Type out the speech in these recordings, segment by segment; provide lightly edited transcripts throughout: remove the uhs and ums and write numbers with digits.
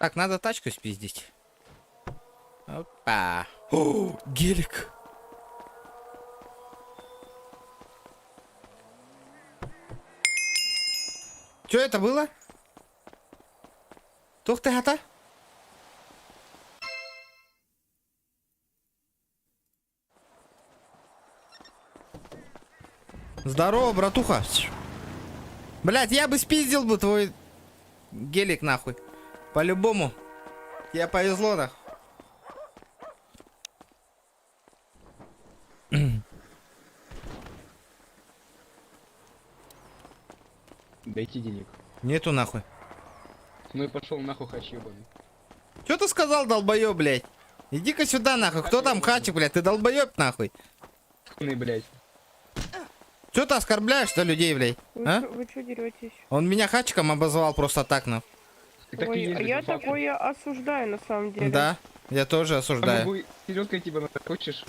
Так, надо тачку спиздить. Опа. О, гелик. Что это было? Туох тыаһа? Здорово, братуха. Блять, я бы спиздил бы твой гелик нахуй. По-любому. Тебе повезло нахуй. Дайте денег. Нету нахуй. Ну и пошел нахуй хач ебаный. Что ты сказал, долбоеб, блядь? Иди-ка сюда, нахуй. Кто там хачик, блядь? Ты долбоеб, нахуй. Ебаный, блядь. Че ты оскорбляешь-то людей, блядь? Вы, А? чё, вы чё деретесь? Он меня хачиком обозвал просто так, нахуй. Так Ой, и есть, а блядь, я по факту. такое осуждаю на самом деле. Да, я тоже Я осуждаю. могу селедкой тебя на- хочешь?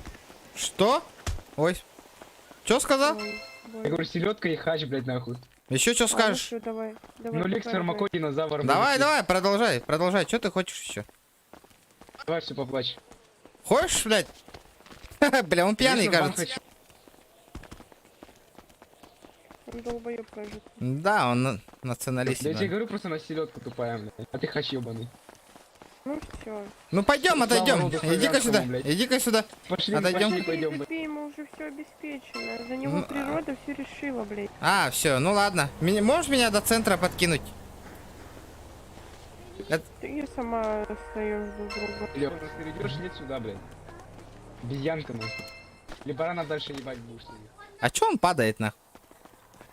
Что? Ой. Че сказал? Ой, ой. Я говорю, селедка и хач, блядь, нахуй. Еще что А, ну скажешь? всё, давай, давай. Ну, лекс давай, давай. фармакодинозавр. Давай, мужики. давай, продолжай, продолжай. Что ты хочешь еще? Давай все поплачь. Хочешь, блядь? Бля, он пьяный, Конечно, вам кажется. хочу. Он долбоёб, кажется. Да, он националист. Да я тебе да. говорю, просто на селедку тупая, блядь. А ты хач ебаный. Ну все. Ну пойдем, Слава отойдем. роду Иди-ка сюда, славянскому, блядь. иди-ка сюда. Пошли, Отойдем. пошли, пойдем, блядь. Ему уже все обеспечено. За него Ну, природа все решила, блядь. А, все, ну ладно. Можешь меня до центра подкинуть? Ты я сама стою жду друга. Или перейдешь, нет сюда, блядь. Обезьянка, нахуй. Или барана дальше ебать будешь себе. А чё он падает, нахуй?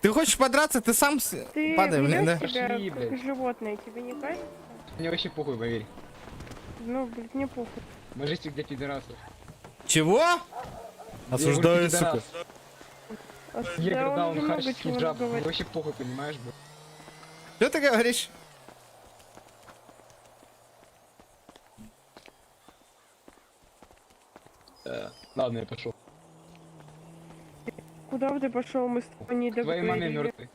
Ты хочешь подраться, ты сам Ты падай, блин, да? ведёшь себя Пошли, как блядь. животное, тебе не кажется? Мне вообще похуй, поверь. Ну, блядь, мне похуй. Мажестик для пидорасов. Чего? Я говорю, Осуждаю, сука. пидорас. А Негр да он даун, уже хач, много чего хиджаб. Мне разговаривает. вообще похуй, понимаешь, блядь. Что ты говоришь? Ладно, я пошел. Куда бы ты пошел, мы с тобой не Твоей маме договорили. мертвой.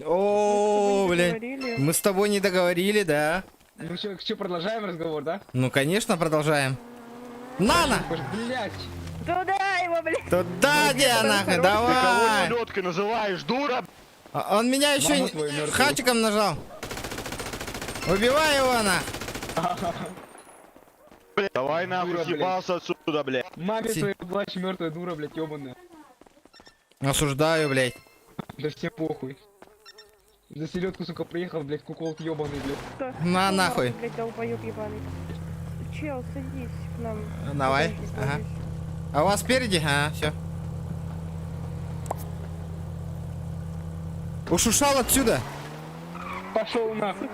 О, Мы с тобой не блин. договорили. Мы с тобой не договорили, да? Ну что, что, продолжаем разговор, да? Ну, конечно, продолжаем. Нана! Боже, блядь! Туда его, блядь! Туда, где нахуй, Ты кого давай! селедкой называешь, дура? А Он меня еще Маму твою мертвую. хачиком нажал. Убивай его, нах. Блядь, давай нахуй, Дура, блядь. съебался отсюда, блядь. Маме Си- твоей плачь, мертвая дура, блядь, ебаная. Осуждаю, блядь. Да всем похуй. За селедку, сука, приехал, блядь, куколт ебаный, блядь. На Ты нахуй. Блядь, долбоёб ебаный. Чел, садись к нам. Давай. Подожди, Ага. подожди. А у вас спереди? А, все. Ушушал отсюда. Пошел нахуй.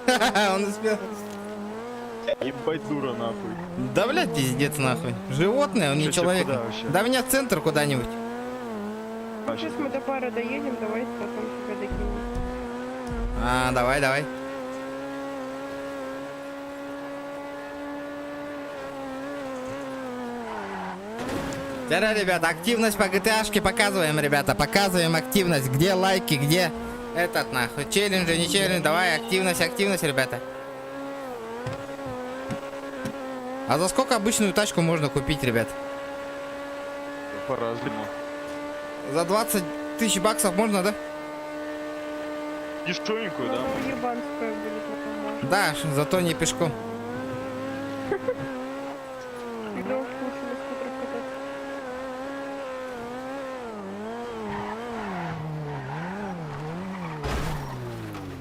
Он успел. Ебать дура, нахуй. Да, блядь, пиздец, нахуй. Животное, он не Чё, тебе человек. куда вообще? Да меня в центр куда-нибудь. Ну, сейчас мы до бара доедем, давай потом тебя докинем. А, давай, давай. Тара, ребята, активность по GTA-шке показываем, ребята. Показываем активность. Где лайки, где этот, нахуй. Челленджи, не челлендж. Давай, активность, активность, ребята. А за сколько обычную тачку можно купить, ребят? По-разному. За 20 тысяч баксов можно, да? Дешевенькую, да? Ну, Ебанская будет, по-моему. Да, зато не пешком. Да уж лучше на скутерах кататься.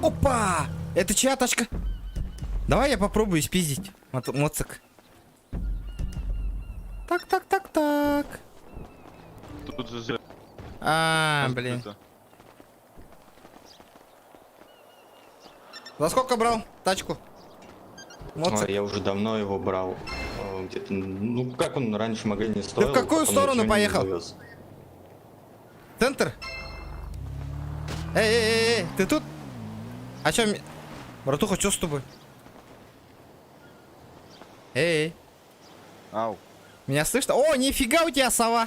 Опа! Это чья тачка? Давай я попробую спиздить моцик. Так, так, так, так. Тут ЗЗ. А, блин. За сколько брал тачку? Моцик. Ой, я уже давно его брал. Где-то, ну как он раньше в магазине стоил? Ты в какую потом я сторону всё не поехал? завез. Центр? Эй, эй, эй, эй, ты тут? А чё? Братуха, чё с тобой? Эй, эй, Ау. меня слышно? О, нифига у тебя сова!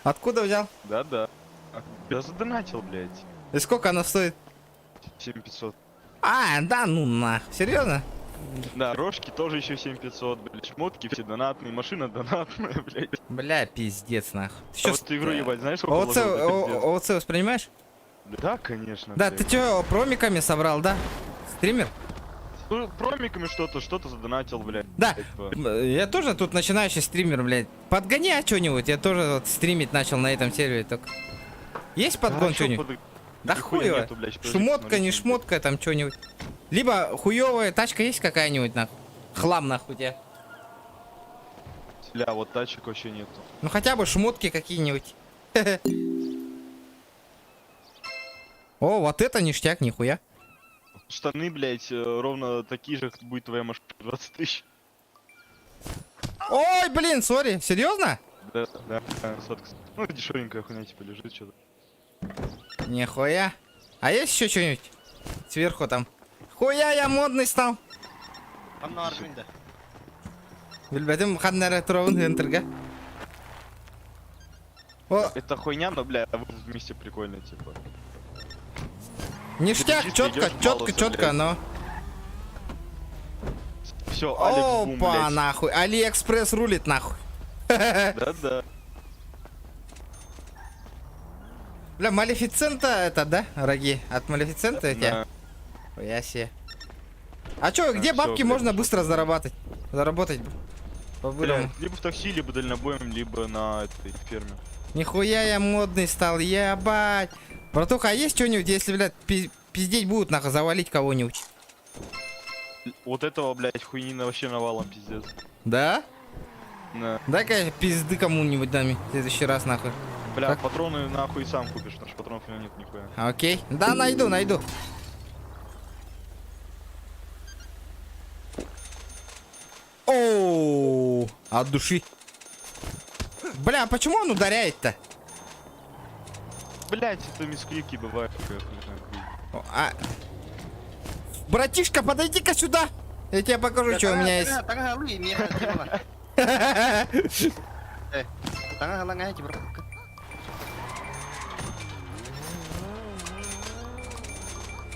Откуда взял? Да-да. Я задонатил, блядь. И сколько она стоит? 7500. А, да ну нах. Серьезно? Да, рожки тоже еще 7500, блядь, шмотки все донатные, машина донатная, блядь. Бля, пиздец нах. Ты А чё вот ты игру ебать, знаешь, сколько ОЦ, вложил, это пиздец. ОЦ воспринимаешь? Да, конечно, Да, ты блядь. чё, промиками собрал, да? Стример? Ну, промиками что-то, что-то задонатил, блядь. Да. Типа. Я тоже тут начинающий стример, блядь. Подгони, а что-нибудь. Я тоже вот стримить начал на этом сервере только. Есть подгон А чё что-нибудь? Да нихуя хуй его. нету, блядь, подожди, Шмотка, посмотри, не что-нибудь. шмотка, там что-нибудь. Либо хуевая тачка есть какая-нибудь, нахуй. Хлам, нахуй тебе. Бля, вот тачек вообще нету. Ну хотя бы шмотки какие-нибудь. О, вот это ништяк, нихуя. Штаны, блядь, ровно такие же, как будет твоя машина, 20 тысяч. Ой, блин, sorry, серьезно? Да, да, сотка. Ну, дешевенькая хуйня, типа, лежит что-то. Нихуя. А есть еще что-нибудь? Сверху там. Хуя я модный стал. Билбэтим ханна эрэ туругун хынтырга. О, Это хуйня, но, бля, вы вместе прикольно, типа. ништяк, Чисто четко, идёшь, четко, балуйся, четко, блядь. но. Все, Алекс Бум, Опа, блядь. нахуй. Алиэкспресс рулит, нахуй. Да-да. Бля, Малефицента это, да? Роги. От Малефицента эти? Да. Хуя себе. А чё, где всё, бабки блядь, можно пошёл. быстро зарабатывать? Заработать по-бырому. Блядь, либо в такси, либо дальнобоем, либо на этой ферме. Нихуя я модный стал, ебать. Братуха, а есть что-нибудь, если, блядь, пиздеть будут, нахуй, завалить кого-нибудь? Вот этого, блядь, хуйни на вообще навалом, пиздец. Да? На. Дай-ка я пизды кому-нибудь дам в следующий раз, нахуй. Бля, Так. патроны нахуй сам купишь, потому что патронов у меня нет нихуя. Окей. Да, найду, найду. Оу, от души. Бля, а почему он ударяет-то? Блять, это мисклики бывают. такая хуйня. О, А... Братишка, подойди-ка сюда. Я тебе покажу, что у меня есть.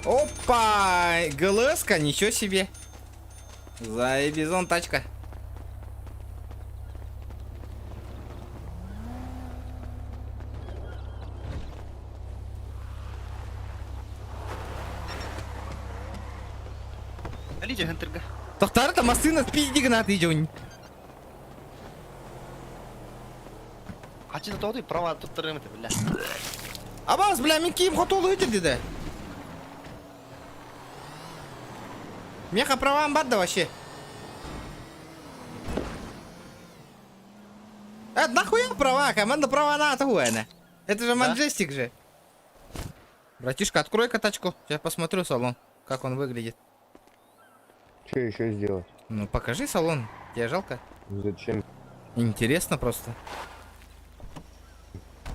Опа! ГЛС-ка, ничего себе. Заебизон тачка. Тохтар-то машина спизди гнат идён. Абаз, бля, мин киим хотол өтер деді. Меха правам бар да вообще. Это нахуя права? Команда права на это Это же маджестик же. Братишка, открой-ка тачку. Сейчас посмотрю салон, как он выглядит. Что еще сделать? Ну, покажи салон. Тебе жалко? Зачем? Интересно просто.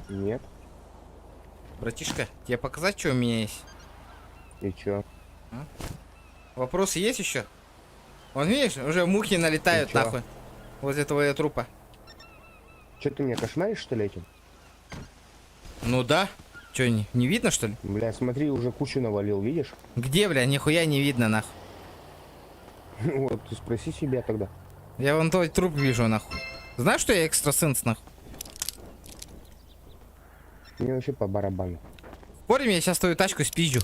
Нет. Братишка, тебе показать, что у меня есть? И чё? Вопросы есть еще? Вон, видишь, уже мухи налетают И чё? нахуй. Возле твоего трупа. Чё ты меня кошмаришь, что ли, этим? Ну да. Че, не видно, что ли? Бля, смотри, уже кучу навалил, видишь? Где, бля, нихуя не видно, нахуй. Вот, ты спроси себя тогда. Я вон твой труп вижу, нахуй. Знаешь, что я экстрасенс, нахуй? Мне вообще по барабану. Спорим, я сейчас твою тачку спизжу.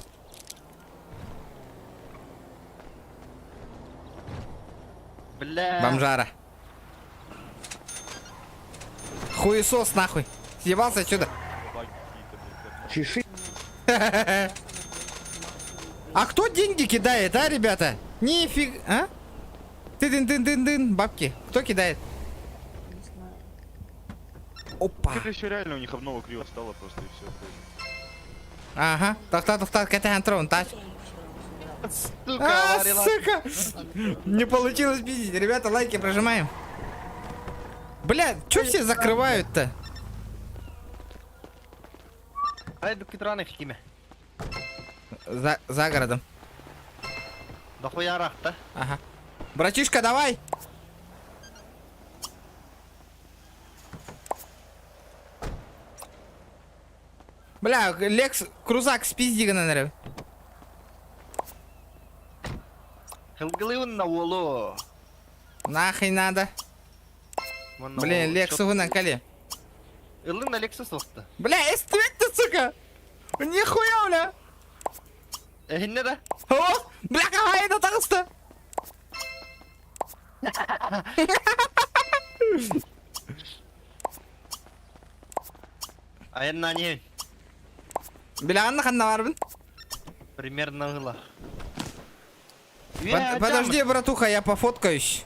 Бля. Бомжара. Хуесос, нахуй. Съебался отсюда. Баги какие-то, блядь. Чеши. А кто деньги кидает, а, ребята? Нифиг, а? Ты-дын-дын-дын-дын, бабки. Кто кидает? Опа. Это еще реально у них обнова криво стала просто и все. Ага. Тохта, кэтэй антрон, тач. Сука, А, варила. сука! Не получилось пиздить. Ребята, лайки прожимаем. Бля, чё все закрывают-то? Ай, дукитраны химе. За городом. Да хуя рахта. Ага. Братишка, давай! Бля, Лекс, крузак спизди, наверное. Кылгылыыбын на уолу. Нахуй надо. Блин, Лексуһунан кали. Ыллыҥ да Лексус суохта. Бля, эстибэт ты, сука! Нихуя, бля! Эһиннэ да? О, бля, какая таҕыста! Айаннаан иһин. Билэҕин да ханна барбын? Примерно ыла. Под, подожди, братуха, я пофоткаюсь.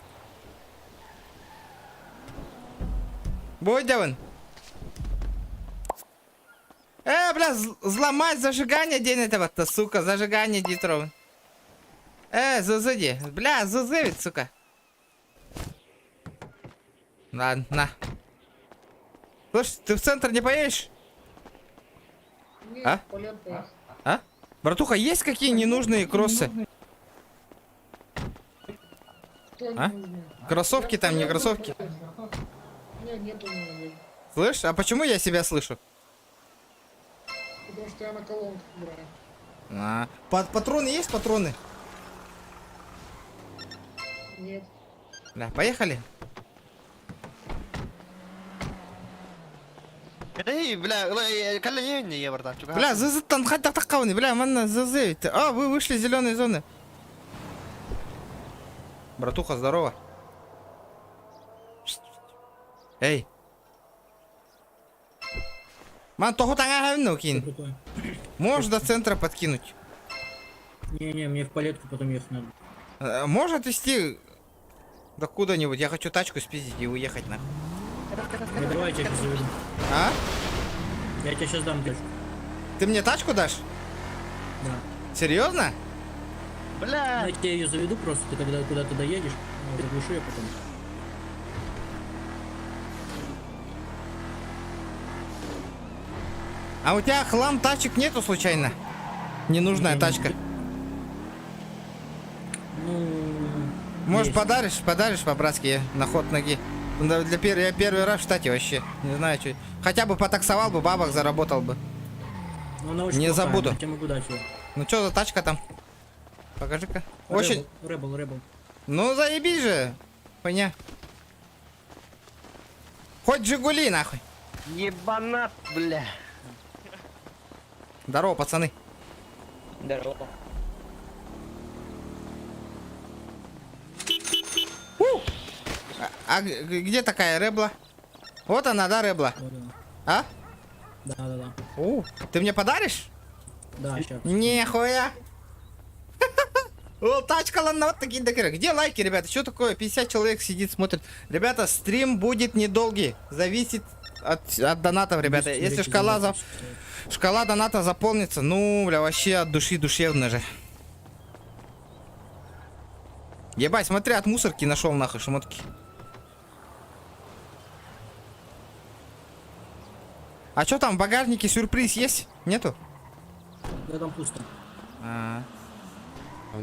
Бойдевын. Э, бля, взломать зажигание день этого-то, сука, зажигание дитров. Э, зузыди. Бля, зузы ведь, сука. Ладно, на. Слушай, ты в центр не поедешь? Нет, А? А? Братуха, есть какие ненужные кроссы? Кто А? ненужные? Кроссовки там, не кроссовки? Не, нету у меня. Слышь, а почему я себя слышу? Потому что я на колонках играю. А, пат- патроны есть патроны? Нет. Да, поехали. Эй, бля, калла не я братан. Бля, ЗЗ там хата такауны, бля, манна ЗЗ. А, вы вышли из зеленой зоны. Братуха, здорово. Эй. Ман, того ну кин. Можешь до центра подкинуть? Не-не, мне в палетку потом ехать надо. Э, Можешь отвезти до куда-нибудь? Я хочу тачку спиздить и уехать нахуй. Ну, давай я тебя сейчас заведу. А? Я тебе сейчас дам тачку. Ты мне тачку дашь? Да. Серьезно? Бля. Ну, я тебе ее заведу просто, ты когда куда-то доедешь, ну, заглушу я потом. А у тебя хлам тачек нету случайно? Ненужная Не, тачка. Ну... Может есть. подаришь, подаришь по-братски на ход ноги. Ну, да, Для пер... Я первый раз в штате вообще. Не знаю, что. Хотя бы потаксовал бы, бабок заработал бы. Ну, она очень Не плохая, забуду. Я тебе могу дать ее. Ну что за тачка там? Покажи-ка. Очень. Rebel, Rebel. Ну заебись же. Хуйня. Хоть Жигули нахуй. Ебанат, бля. Здорово, пацаны. Здорово. У! А, а г- где такая ребла? Вот она, да, ребла? Вот она. А? Да, да, да. У, ты мне подаришь? Да, сейчас. Нихуя. О, тачка, ладно, вот такие докеры. Где лайки, ребята? Что такое? 50 человек сидит, смотрит. Ребята, стрим будет недолгий. Зависит от, от донатов, ребята. Если шкала, за... шкала доната заполнится, ну, бля, вообще от души душевно же. Ебать, смотри, от мусорки нашел нахуй шмотки. А что там, в багажнике сюрприз есть? Нету? Да, там пусто. А,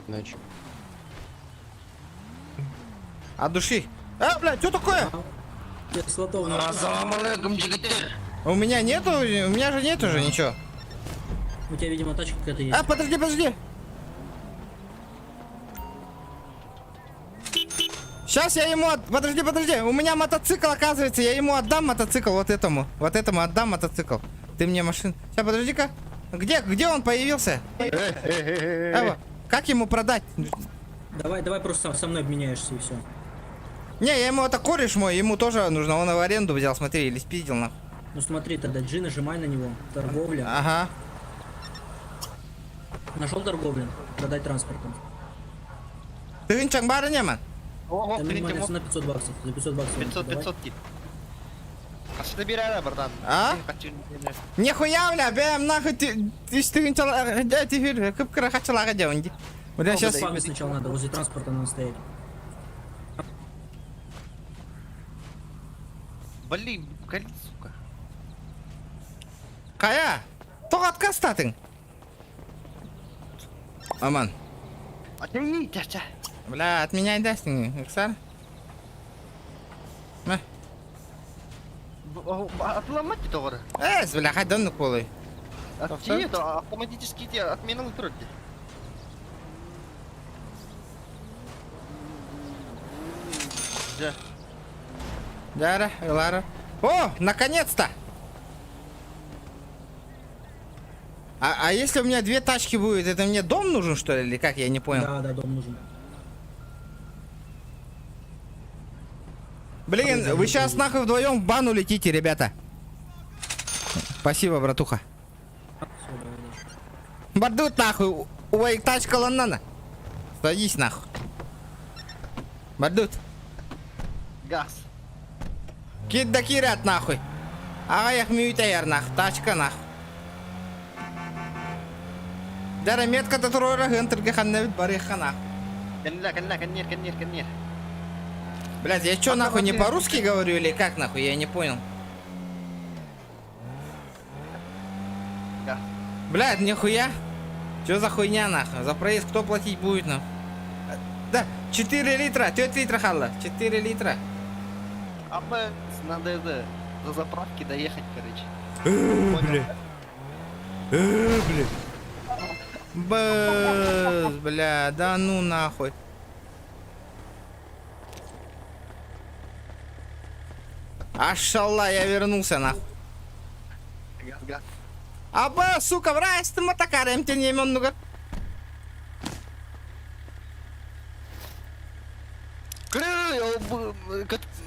Иначе. от души. А, бля, что такое? Кислотов на... У меня нету, у меня же нету же ничего. У тебя, видимо, тачка какая-то есть. А, подожди, подожди. Сейчас я ему от... Подожди, подожди. У меня мотоцикл, оказывается. Я ему отдам мотоцикл вот этому. Вот этому отдам мотоцикл. Ты мне машину... Сейчас, подожди-ка. Где, где он появился? Эва, как ему продать? Давай, давай просто со мной обменяешься и все. Не, я ему это кореш мой, ему тоже нужно. Он его в аренду взял, смотри, или спиздил нахуй. Ну смотри, тогда G, нажимай на него. Торговля. Ага. Нашел торговлю? Продать транспортом. Ты чангбара не, ман? Ого, Там минимальная цена 500 баксов. За 500 баксов. 500, давай. 500 тип. Қашты береді, братан. А? Нихуя, бля, бэм, нахуй ты, ты ты кып-кыра хачалага деланди. Бля, Сейчас сейчас... спавне сначала надо, возле транспорта надо стоять. Блин, горит, сука. Кая, тоқ откастатың. Аман. Отмени, ча-ча. Бля, отменяй дастың, Иксар. Мә. Отломать тоғыры. Эс, бля, хайдан полый. Нет, автоматически те отменил трудно. Дьэ. Дьара, ылара. О, наконец-то! А, а если у меня две тачки будет, это мне дом нужен, что ли, или как? Я не понял. Да, да, дом нужен. Блин, вы сейчас нахуй вдвоем в бану летите, ребята. Спасибо, братуха. Все, давай дальше. Бардут нахуй, ой, тачка ланнана. Садись нахуй. Бардут. Газ. Кит да кирят нахуй. Аҕыйах мүөтэ нах, тачка нах. Дара метката туруора хынтырга ханна барыха нах. Кэннилэ, кэннилэ, кэнниэр, кэнниэр, кэнниэр. Блядь, я чё нахуй не по-русски говорю или как нахуй, я не понял. Газ. Блядь, нихуя. Чё за хуйня нахуй? За проезд кто платить будет нахуй? Да, 4 литра, 4 литра халла, 4 литра. А мы надо это, до заправки доехать, короче. Бля. Бля. Бэс, бля, да ну нахуй. Ашалла, я вернулся нахуй. Газ, газ. Аба, сука, врась ты мотокарем тебе не ну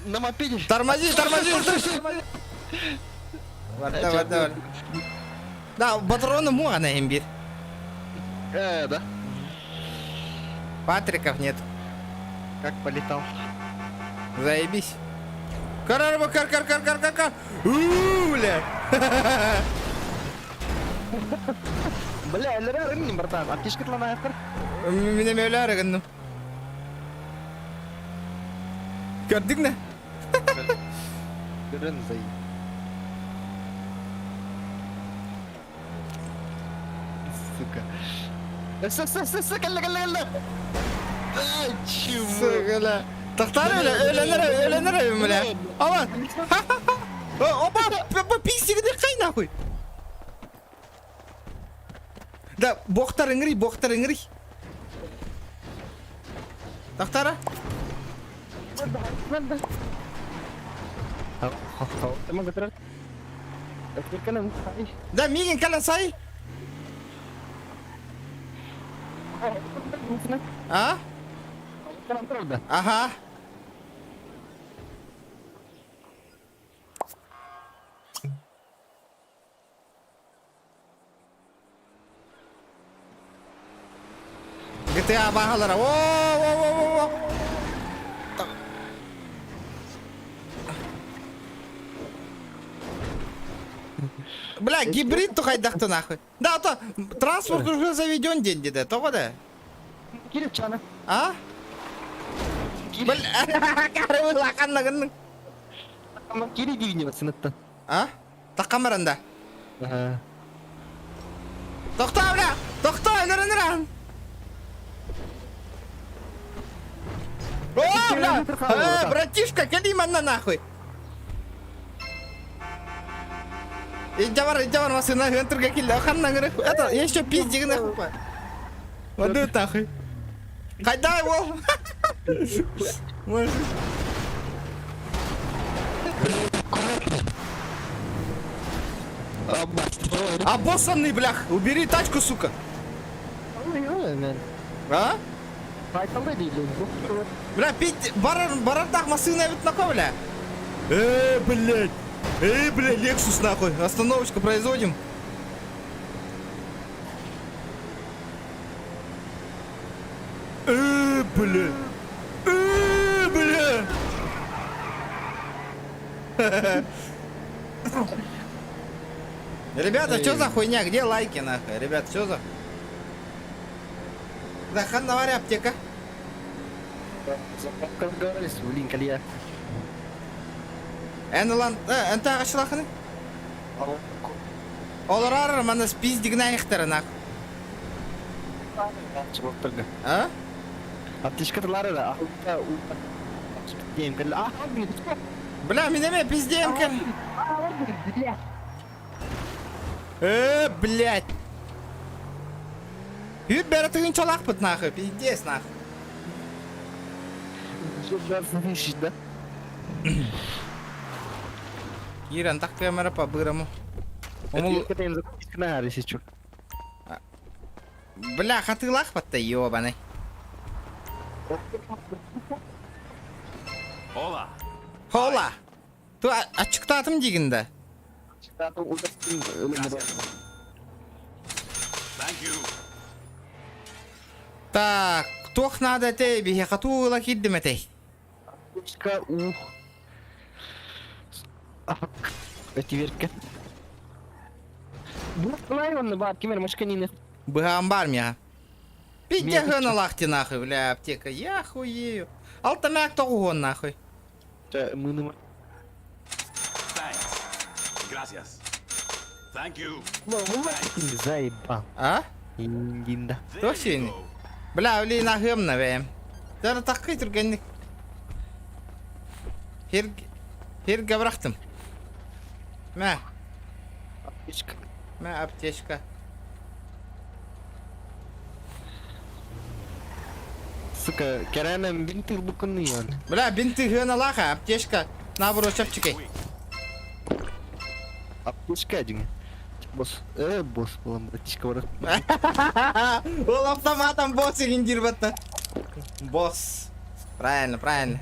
На мопеде. Тормози, тормози, тормози. Давай, давай. Да, патроны муана имбирь. Да. Патриков нет. Как полетал. Заебись. Кар, кар, кар, кар, кар, кар, кар. У, бля. Бля, эллер братан. Аптечка тлана автор. Меня меляр гынным. Көрдүң не? Көрөн зай. Сука. С, с, с, с, кэллэ, кэллэ, кэллэ. Ай, чего? Сука, Тахтар өлө, өлөнөр, өлөнөр бля. Ама. Опа, пиздигде кай нахуй. Да, боқтар ыңгырый, боқтар ыңгырый. Тахтара. Да, мигин калан сай. А? Ага. GTA баһалара. О, о, о, о, о. Бля, гибрид то хайдахты нахуй. Да, то транспорт уже заведен день деде, того да. А? Бля, кары лакан А? Такамаранда. Ага. Тохто, бля! Тохто, ныры ныры! О, бля! Э, братишка, кели манна нахуй! Иджавар, иджавар, машина, гентурга килли, ханна гыры. Это, еще пиздик нахуй. Вот нахуй. Кайда его? Может. Обоссанный, блях! Убери тачку, сука! А? Бля, пить барар, барардах машина ведь на бля. Э, блядь. Э, бля, Лексус нахуй. Остановочку производим. Э, бля. Э, бля. Ребята, что за хуйня? Где лайки нахуй? Ребят, что за... Да, ханна аптека. Блин, калья. Эн лан, э, эн тага шлахны? Олорар мана спиздигна ихтер нах. А? Аптечка лары да. Бля, меня пиздем кел. Э, блядь. Үт бәрі тыгын чалақпыт нахуй, пиздец нахуй. 520 тысяч, да? Киирэн так камера по-бырому. Омул... Если чё. Бля, хатыылаах батта, ёбаный. Хола. Хола! Ту ачыктаатым диигин да? Так, туох наада этэй, биһиэхэ туу ыла киирдим этэй? Точка У. Этиверка. Бу онно баар ким эрэ машканины. Быһаан баар миэхэ. Пиздяһыан алаахти нахуй, бля, аптека, я хуею. Алтамяк тоҕуһуон нахуй. Мыныма. Заебал. А? Индинда. Туох сиэни? Бля, блин, аһыам на бэйэм. Дара таккый түргэнник. Хир... Хиргэ бырахтым. Мэ. Аптечка. Мэ аптечка. Сука, кэрээнэн бинт ылбыккын ыйан. Бля, бинты хыаналаах аптечка. Наоборот, чэпчэки. Аптечка дьиҥэ. Босс, босс буолан братишка барар. Ол автоматом босс игин диир батта. Босс. Правильно, правильно.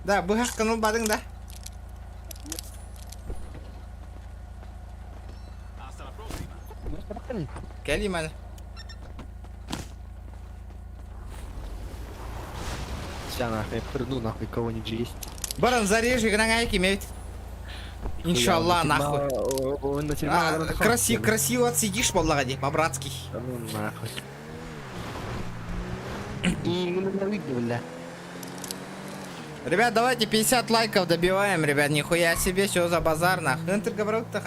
Да, быһаххын ылбатыҥ да. Кэлиим маны. Сейчас нахуй, я пырну нахуй кого-нибудь же есть. Баран зарежи гынан кимэбит. Иншалла, нахуй. А, красиво, красиво отсидишь, буоллаҕа дии, по-братски. Ну нахуй. И бля. Ребят, давайте 50 лайков добиваем, ребят, нихуя себе, что за базар, нахуй. Энтер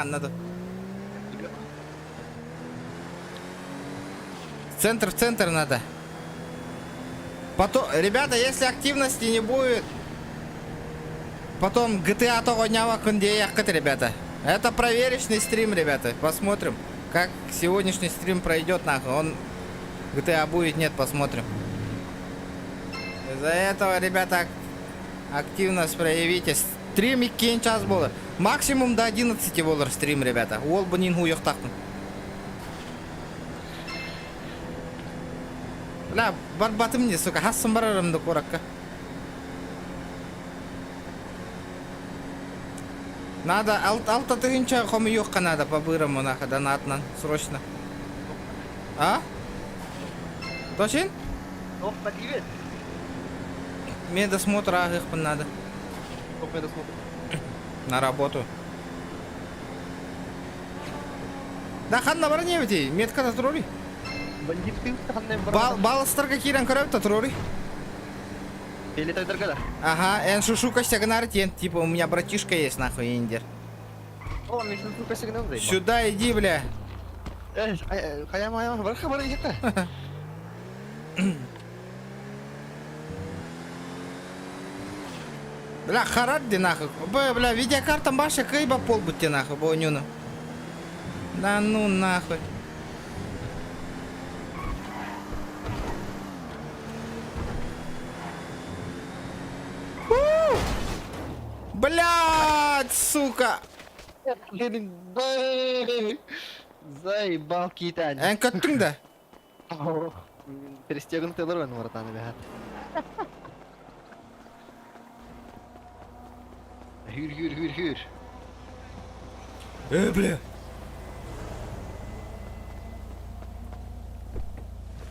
надо. В центр, в центр надо. Потом, ребята, если активности не будет, потом GTA тоҕо күндейяххыт, ребята. Это проверочный стрим, ребята. Посмотрим, как сегодняшний стрим пройдет, нахуй. Он GTA будет, нет, посмотрим. Из-за этого, ребята, активность проявите. Стрим иккиэн час буолар. Максимум до 11 буолар стрим, ребята. Ол бунин хуйохтахтын. Бля, барбатым не, сука, хассым барарым да куоракка. Надо, алта тыһыынча хомуйуохха надо по-бырому, нахуй, донатнан, срочно. А? Тошин? Привет. Медосмотр ааһыахпын надо. Медосмотр? На работу. Да ханна баран эбити, метката туруоруй. Бандит ханна Бал, балыстарга киирэн көрөбүт туруоруй. Или да? Ага, эн шушука сигнар тен, типа у меня братишка есть нахуй индер. О, мен шушука сигнал заебал. Сюда иди, бля. Э, хайа моя, барха бар ехта. Бля, харат ди нахуй. Бля, бля, видеокарта баша кыйба пол бутте нахуй, бо Да ну нахуй. У! Блядь, сука! Заебал китань. Эн көттүҥ да? Перестегнутый лорен, братан, ребят. Хүр, хүр, хүр, хүр. Э, бля.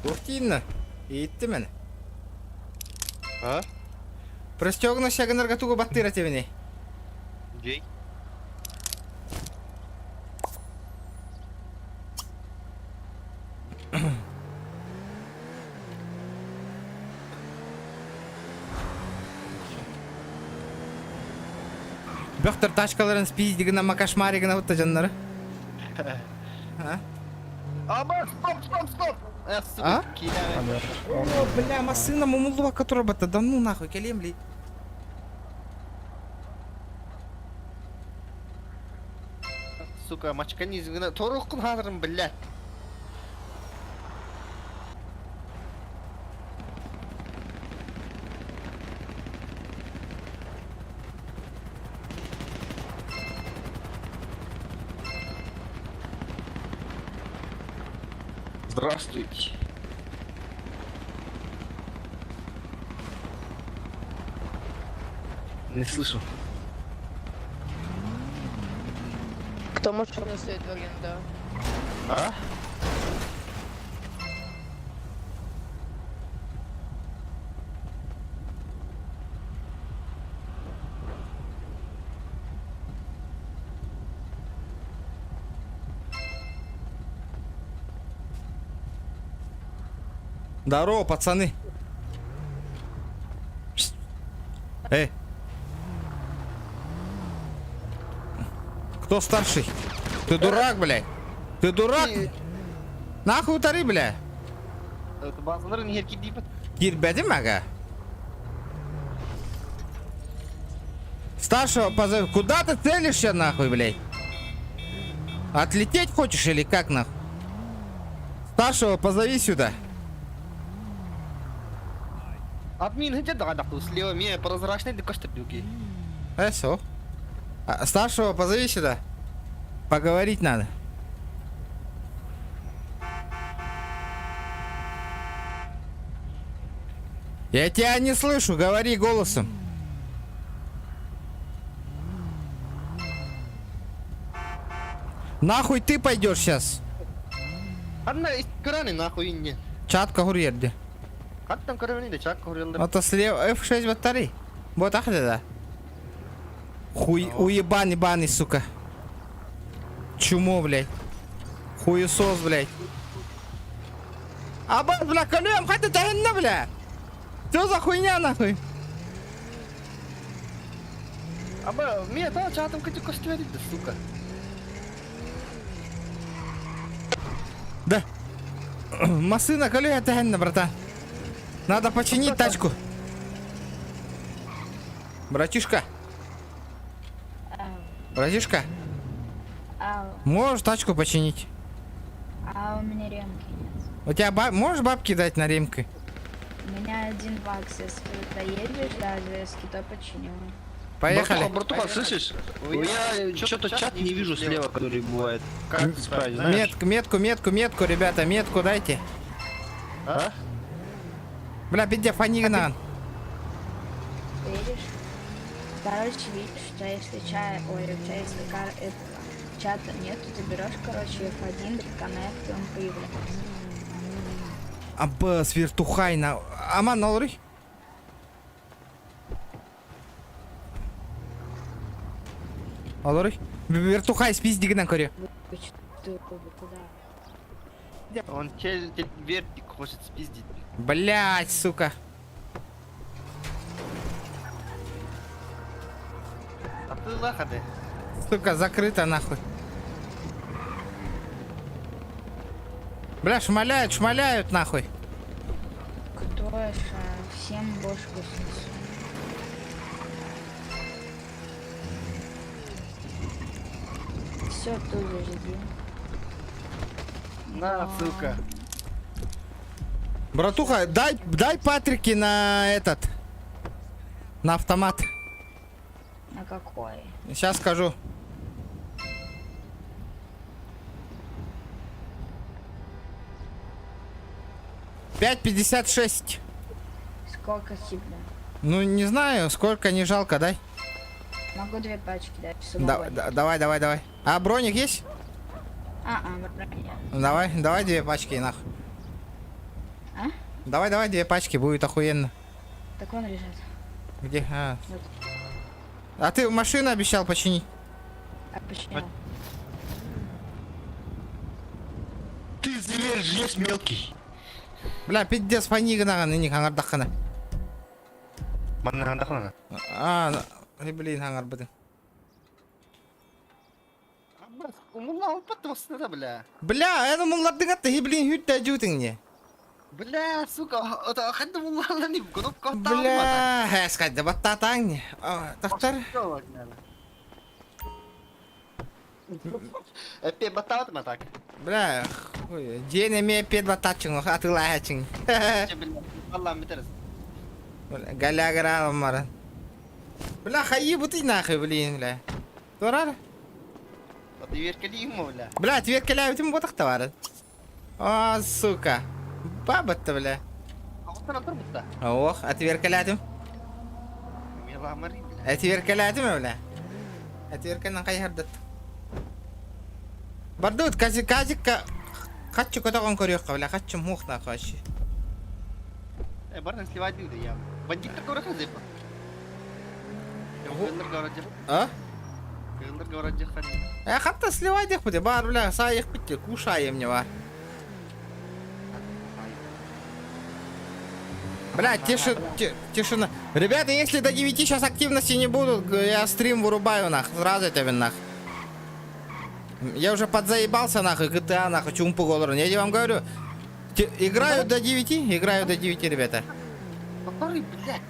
Туох тииннэ? Ииттим эн. А? Пристегну шагынарга тугу баттыра тебини. Джей. Бөхтөр тачкаларын спиздигина макашмаригина бутта дьоннору. А? Аба, стоп, стоп, стоп! Э, А? сука, кидаю. О, бля, массыына умуллубакка турар батта. Да ну нахуй, кэлиэм ли. Сука, мачканизм. Торухкун хадырым, блядь. Здравствуйте. Не слышу. Кто машину стоит в аренду? А? Здорово, пацаны. Эй. Кто старший? Ты дурак, блядь. Ты дурак? Нахуй утары, бля. Базаларын иһэр киирбэт. Киирбэтим ага. Старшего позови. Куда ты целишься, нахуй, блядь? Отлететь хочешь или как, нахуй? Старшего позови сюда. Админ где да слева меня прозрачный да кошта дюки. Хорошо. А, старшего позови сюда. Поговорить надо. Я тебя не слышу, говори голосом. Нахуй ты пойдешь сейчас? Анна краны нахуй не. Чат кахур ерде. Хаттан көрөбүн да чак көрөлдөр. Это слева F6 батарей. Вот ах да. Хуй уебаный баны, сука. Чумо, блядь. Хуесос, блядь. Абаз, бля, колем, хата тахинна, бля. Что за хуйня, нахуй? Аба, мен та чатым көтө көстүбөдүк да, сука. Да. Машина колея тахинна, братан. Надо починить тачку. Братишка. Братишка, можешь тачку починить? А у меня ремки нет. У тебя ба- можешь бабки дать на ремки? У меня один бакс, если ты доедешь до развязки, то починю. Поехали. Братуха, слышишь? Я что-то чат не вижу слева, который бывает. Как исправить, знаешь? Метку, метку, метку, метку, ребята, метку дайте. А? Бля, пизде, фанигнан. Видишь? Короче, видишь, у тебя если чай, ой, у тебя если кар этого чата нету, ты берешь, короче, F1, connect, и он появляется. Абас, вертухай на... Аман, налрый. Алырый. Вертухай спиздигнан көрө. Вы что, куда? Он тель, вертик хочет спиздить. Блять, сука. А ты лахады. Сука, закрыто нахуй. Бля, шмаляют, шмаляют нахуй. Кто ж, всем бошку снесу. Все, тут же жди. На, сука. Братуха, дай, дай Патрики на этот. На автомат. На какой? Сейчас скажу. 5.56. Сколько тебе? Ну, не знаю, сколько не жалко, дай. Могу две пачки дать. Да, да, давай, давай, давай. А броник есть? А, брони нет. Ну, давай, давай две пачки, нахуй. А? Давай, давай две пачки, будет охуенно. Так он лежит. Где? А. Вот. А ты машину обещал починить? А почему? Ты зверь, жесть мелкий. Бля, пиздец, фанигнаган, и не хангардахана. Манна хандахана. А, блин, хангар быдын. Умулла бля. Бля, это муллардың атты, блин, хүтті жутың не. Бля, сука, это ханды муллалар не кнопка Бля, хэс кайда баттатаң не. Тахтар. Эпе баттават так. Бля, хуй, день эме пет баттачың, атылаачың. Аллам битериз. Галя мара. Бля, хаи бутый нахуй, блин, бля. Турар? Отверкали ему, бля. Бля, отверкали, тим ботах товары. А, сука. Баба-то, бля. Ох, отверкалятым. Отверкалятым, бля. Отверканан хайһардат. Бардыбыт, казик, казикка хаччы көтөҕөн көрүөххэ, бля, хаччы муох нахуй вообще. Баран сливать я. Бандиттар көрө хазыпа. А? Э, хатта сливай дехпите, бар, бля, саайыхпит, кушаем не бар. Бля, тиши, тишина. Ребята, если до 9 сейчас активности не будут, я стрим вырубаю нах. Сразу это нах. Я уже подзаебался нахуй, GTA нахуй, чумпу голору. Я вам говорю, играю до 9, играю до 9, ребята. Который, блядь.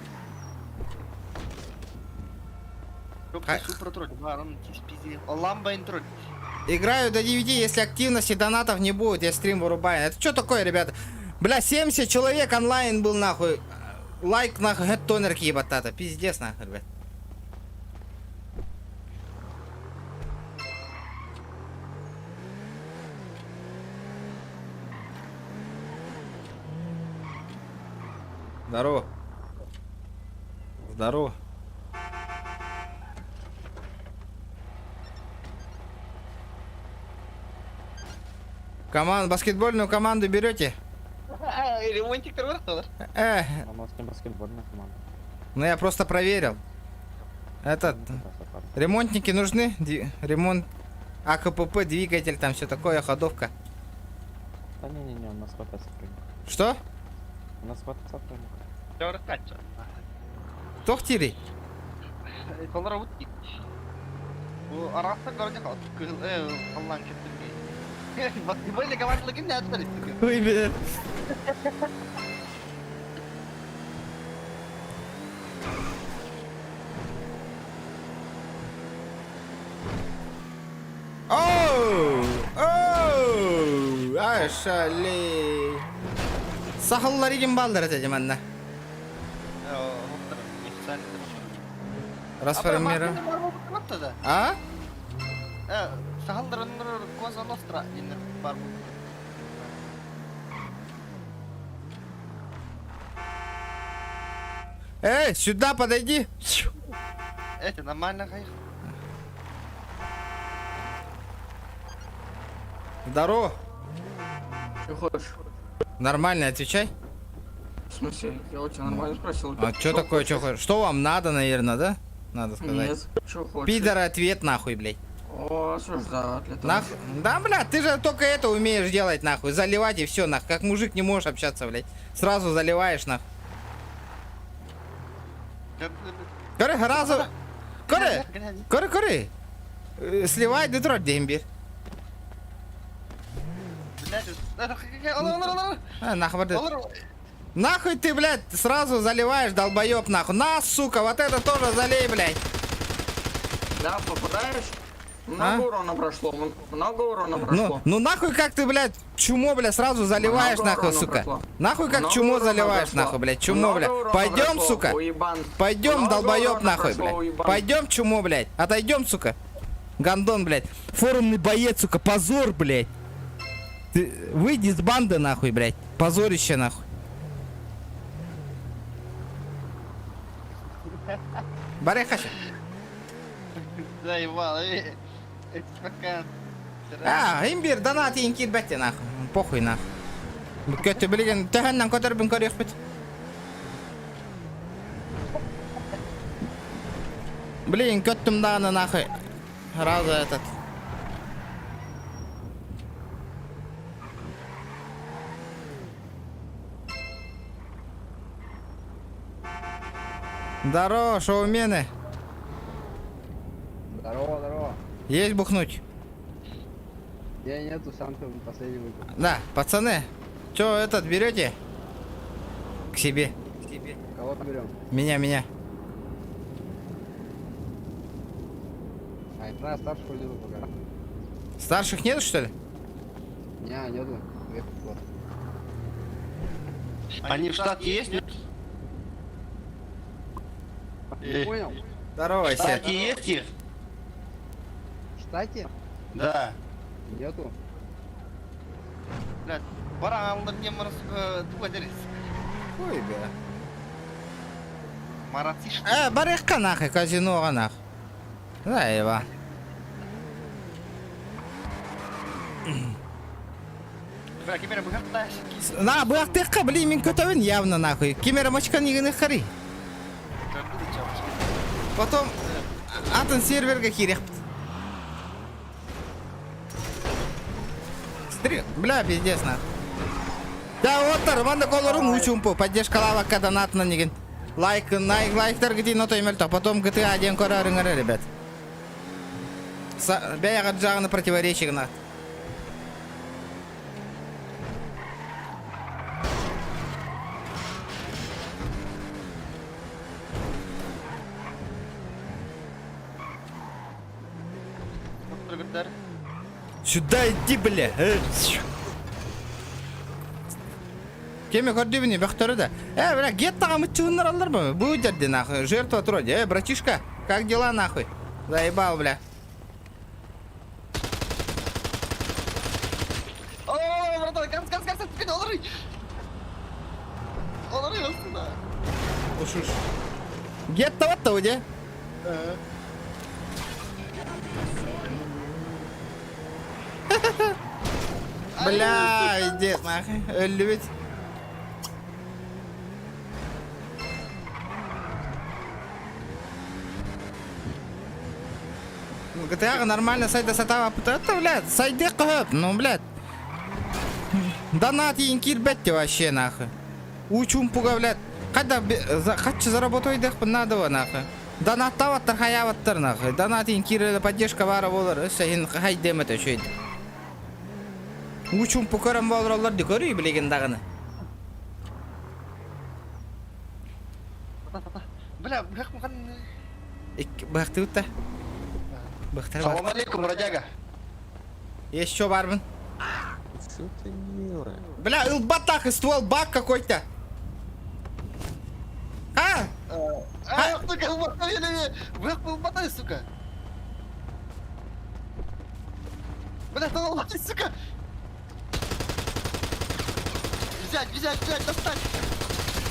Играю до 9, если активности донатов не будет, я стрим вырубаю. Это что такое, ребята? Бля, 70 человек онлайн был нахуй. Лайк нахуй, хэт тонер ебатата. Пиздец нахуй, ребят. Здорово. Здорово. Команду, баскетбольную команду берете? Ремонтик Э. У нас не баскетбольная команда. Ну я просто проверил. Этот. Ремонтники нужны? Ремонт. АКПП, двигатель, там все такое, ходовка. Да не-не-не, у нас хватает сотрудников. Что? У нас хватает сотрудников. Тохтири? Ой, блядь. Оу! Оу! Ай, шалей. Сахаллар идем балдар этим анна. Расформирован. А? Эй, сюда подойди. Это нормально, Здорово. Что хочешь? Нормально, отвечай. В смысле? Я у тебя нормально спросил. А что такое, что хочешь? Что вам надо, наверное, да? Надо сказать. Нет, что хочешь? Пидор, ответ нахуй, блядь. О, осуждаю для того. Нах... Да, бля, ты же только это умеешь делать, нахуй. Заливать и все, нахуй. Как мужик не можешь общаться, блядь. Сразу заливаешь, нахуй. Коры, разу. Коры, коры, коры. Сливай, Детройт, дембир. А, нахуй, нахуй ты, блядь, сразу заливаешь, долбоеб, нахуй. На, сука, вот это тоже залей, блядь. Да, попадаешь? Много а? Урона прошло, много урона прошло. Ну нахуй как ты, блядь, чумо, блядь, сразу заливаешь, много нахуй, сука. Прошло. Нахуй как много чумо заливаешь, прошло. нахуй, блядь, чумо, много блядь. Пойдем, прошло, сука. Уебан. Пойдем, много долбоеб, нахуй, прошло, блядь. Уебан. Пойдем, чумо, блядь. Отойдем, сука. Гандон, блядь. Форумный боец, сука, позор, блядь. Ты выйди из банды, нахуй, блядь. Позорище, нахуй. Барехаша. Заебал, пока. А, имбир, донат инкир бәтте, нахуй. Похуй, нахуй. Көтті білген, тәхәннән көтер бін көрек бит. Блин, көттім дағаны, нахуй. Разу этот. Здорово, шоумены. Здорово, здорово. Есть бухнуть? Я нету, сам ты последний выпил. Да, пацаны, чё этот берете? К себе. К себе. Кого берем? Меня, меня. А, это старшего нету пока. Старших нет, что ли? Не, нету. Вот. Они в штате есть? Нет? Не понял? Здорово, В штате есть их? В штате? Да. Нету. Блядь, Барааллар диэн баран туга дэрис. Ой, бля. Маратиш. Э, барыахха нахуй, казиноҕа нах. Заеба. Бля, ким эрэ быһахтаах. На, быһахтыахха, блин, мин көтөбүн явно нахуй. Ким эрэ мочкан игини хари. Потом атын серверге киириэхпит. Стрим, бля, пиздец нахуй. Да, вот манна колорун учумпу, поддержка лавакка донатна нигин. Лайк, лайк, лайктар гити ното имелто, потом GTA 1 көрөрүҥ ребят. Бэйэҕэ дьаҕаны противоречие гына. Сюда иди, бля. Кеме көрдүбүнү бөхтөрү да. Э, бля, геттаға мытчыгыннар аллар ба? Бу дерди нахуй. Жертва троди. Э, братишка, как дела нахуй? Заебал, бля. О, братан, газ, газ, газ, спин, олорый. Олорый aslında. Ушуш. Гетто вот то где? Бля, иди нахуй. Өллүбүт. GTA нормально сайда сатава это, блядь, сайды кыһып, ну, блядь. Донат кирбетти вообще, нахуй. Учум пуга, блядь. Когда хачы заработай дэх надо, нахуй. Донаттаваттар хаяваттар, нахуй. Донат киреле поддержка бара болар. Өссө хин хай демет өшөйд. Учум пукарам болар дикори билеген даганы. Бля, быһах мухан. Быхты утта. Быхтар бар. Салам алейкум, бродяга. Еще бармын. Что ты делаешь? Бля, ылбатах и ствол баг какой-то. А! А, сука, ылбатай, быһах ылбатай, сука. Бля, ты ылбатай, сука. Взять, взять, взять, достать.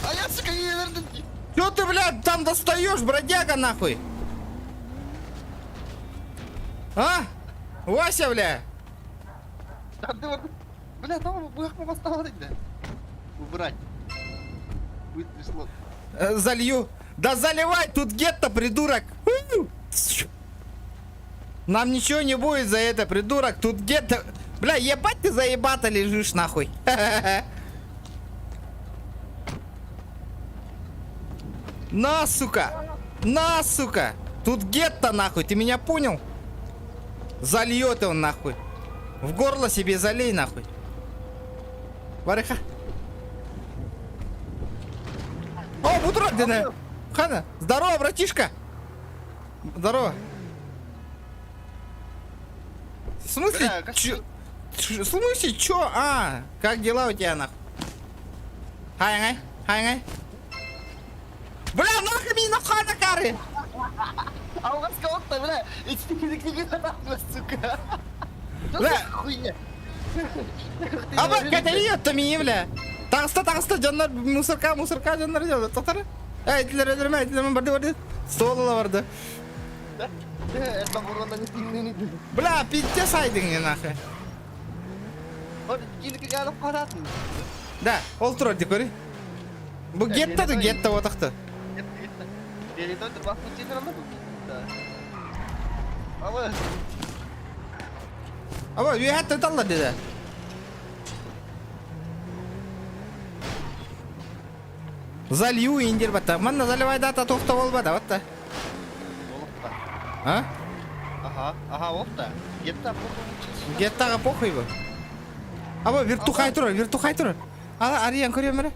А я, сука, не верну. Чё ты, блядь, там достаешь, бродяга, нахуй? А? Вася, бля! Там ты вот... Бля, там быһах поставить, да. Убрать. Быстрый слот. Залью. Да заливай, тут гетто, придурок. Нам ничего не будет за это, придурок. Тут гетто... Бля, ебать ты заебато лежишь, нахуй. На, сука! На, сука! Тут гетто, нахуй, ты меня понял? Зальет он, нахуй. В горло себе залей, нахуй. Вариха. О, бутродина! Хана, здорово, братишка! Здорово. В смысле? Бля, как Чё? В смысле, чё? А, как дела у тебя, нахуй? Хай, хай, хай. Бля, нахуй меня нахуй кары! А у вас кого-то, бля, эти сука. Что Бля. за хуйня? Аба, кәтәли меня, бля. Тағыста, тағыста, жаннар, мусорка, мусорка, жаннар, жаннар, тоқтар. Эй, этилер, өлдірме, этилер, барды, барды. Стол барды. Это урона не не Бля, пиздец айдың не нахуй. Да, ол турар дикори. Бу гетто да гетто отақты. Аба, үйәтті талла деді. Залью индер батта. Манна заливай дата тоқта болбады, батта. А? Ага, ага, опта. Гетто похуй. Геттаға похуй бу. Аба, вертухай турар, вертухай турар. Ала, ариян көрем міне.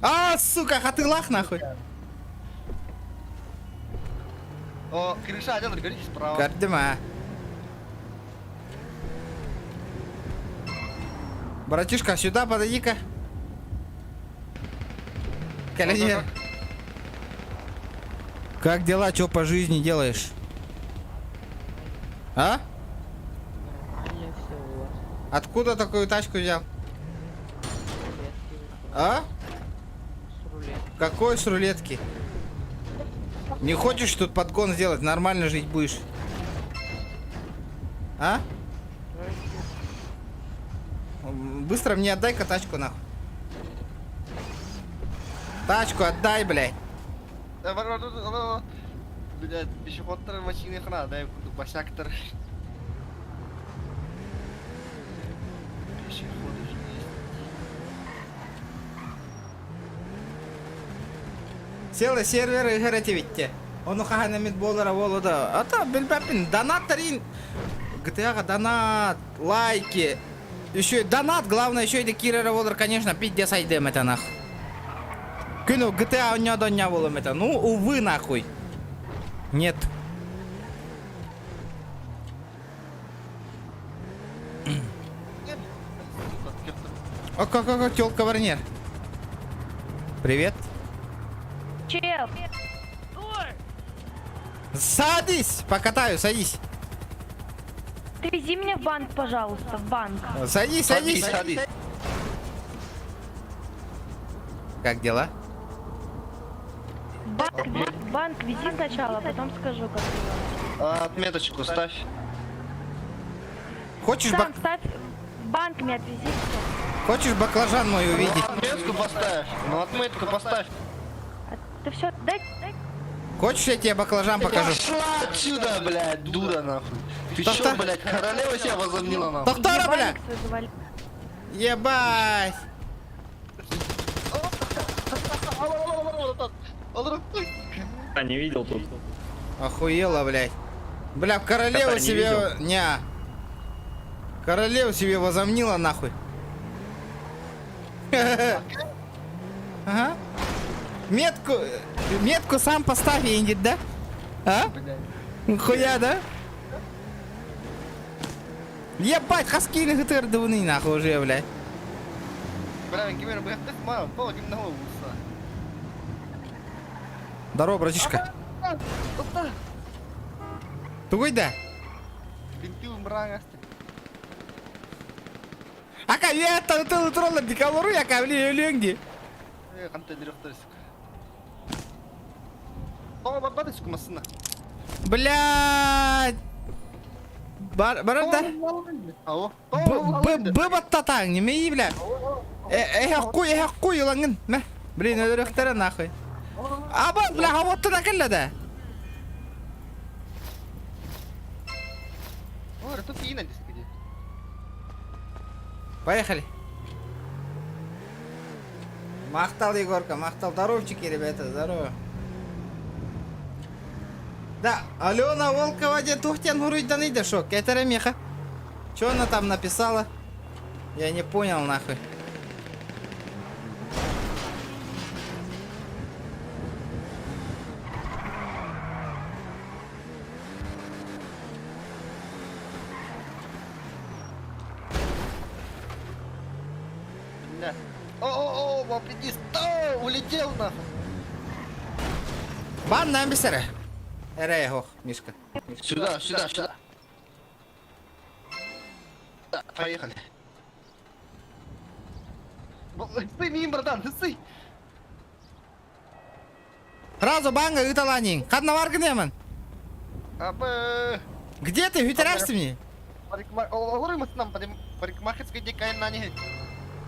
А, сука, хатылах нахуй. О, крыша один, говорите, справа. Көрдім, а. Братишка, сюда подойди-ка. Колени. Как дела? Что по жизни делаешь? А? Откуда такую тачку взял? А? Какой с рулетки? Не хочешь тут подгон сделать? Нормально жить будешь. А? Быстро мне отдай-ка тачку нахуй. Тачку отдай, блядь. Блядь, пешеходтар машина дай босяктар. Пешеходы же есть. Села сервер играть Ону хаһан эмит буолара буолуо да. Ата билбэппин донаттарын GTA-га донат, лайки. Еще и донат, главное, еще и киирэрэ буолар, конечно, пиздец айдыам этэ нах. Күн GTA онньоодонньоо буолуом этэ. Ну, увы, нахуй. Нет. О, как, как, телка Варнер. Привет. Чел! Садись, покатаю, садись. Отвези меня в банк, пожалуйста, в банк. Садись, садись. Садись. Как дела? Банк, банк вези сначала, потом скажу, как дела. А, отметочку ставь. Хочешь, Сам бак... ставь, в банк меня отвези. всё. Хочешь баклажан мой увидеть? Отметку поставь. Ну отметку поставь. Ты все, дай, дай. Хочешь, я тебе баклажан покажу? Пошла отсюда, блядь, дура нахуй. Ты Тоқта. чё, блядь, королева себя возомнила нахуй? Тоқтара, бля! Ебальник свой завали. Ебать! А, не видел тут. Охуела, блядь. Бля, королеву Кота не себе... Не. Королеву себе возомнила, нахуй. Ага. Метку... Метку сам поставь, Индит, да? А? Хуя, да? Ебать, хаскины гтр дывны, нахуй уже, блядь. Бля, кемер, блядь, мало, пол, кем на голову Здорово, братишка. Тугой да? Бинти умраңасты. Ака, я тыл троллар дикалору, я кавли өлөңди. Қантай директор сука. Тоға барбады сука масына. Блядь. Бар, бар да? Ау. Б, б, баттатаң, неме бля? Э, э, куй, э, куй, улаңын. Мә. Блин, өлөрөктөрө нахуй. Аба, бля, хавотты да келле да. Ой, тут и на где. Поехали. Махтал, Егорка, махтал. Здоровчики, ребята, здорово. Да, Алена Волкова де тухтен хуруйдан иде шок. Это меха. Че она там написала? Я не понял, нахуй. Бля. О, о, о, приди, стой, улетел нахуй. Бан нам бисере. Эре, ох, Мишка. Сюда, сюда, сюда. Да, поехали. Стой, мин, братан, стой. Сразу банга ыталанин. Хадна варгнеман. Абы. Где ты? Хүтерәшті мне? Парикмахерская дикая на ней.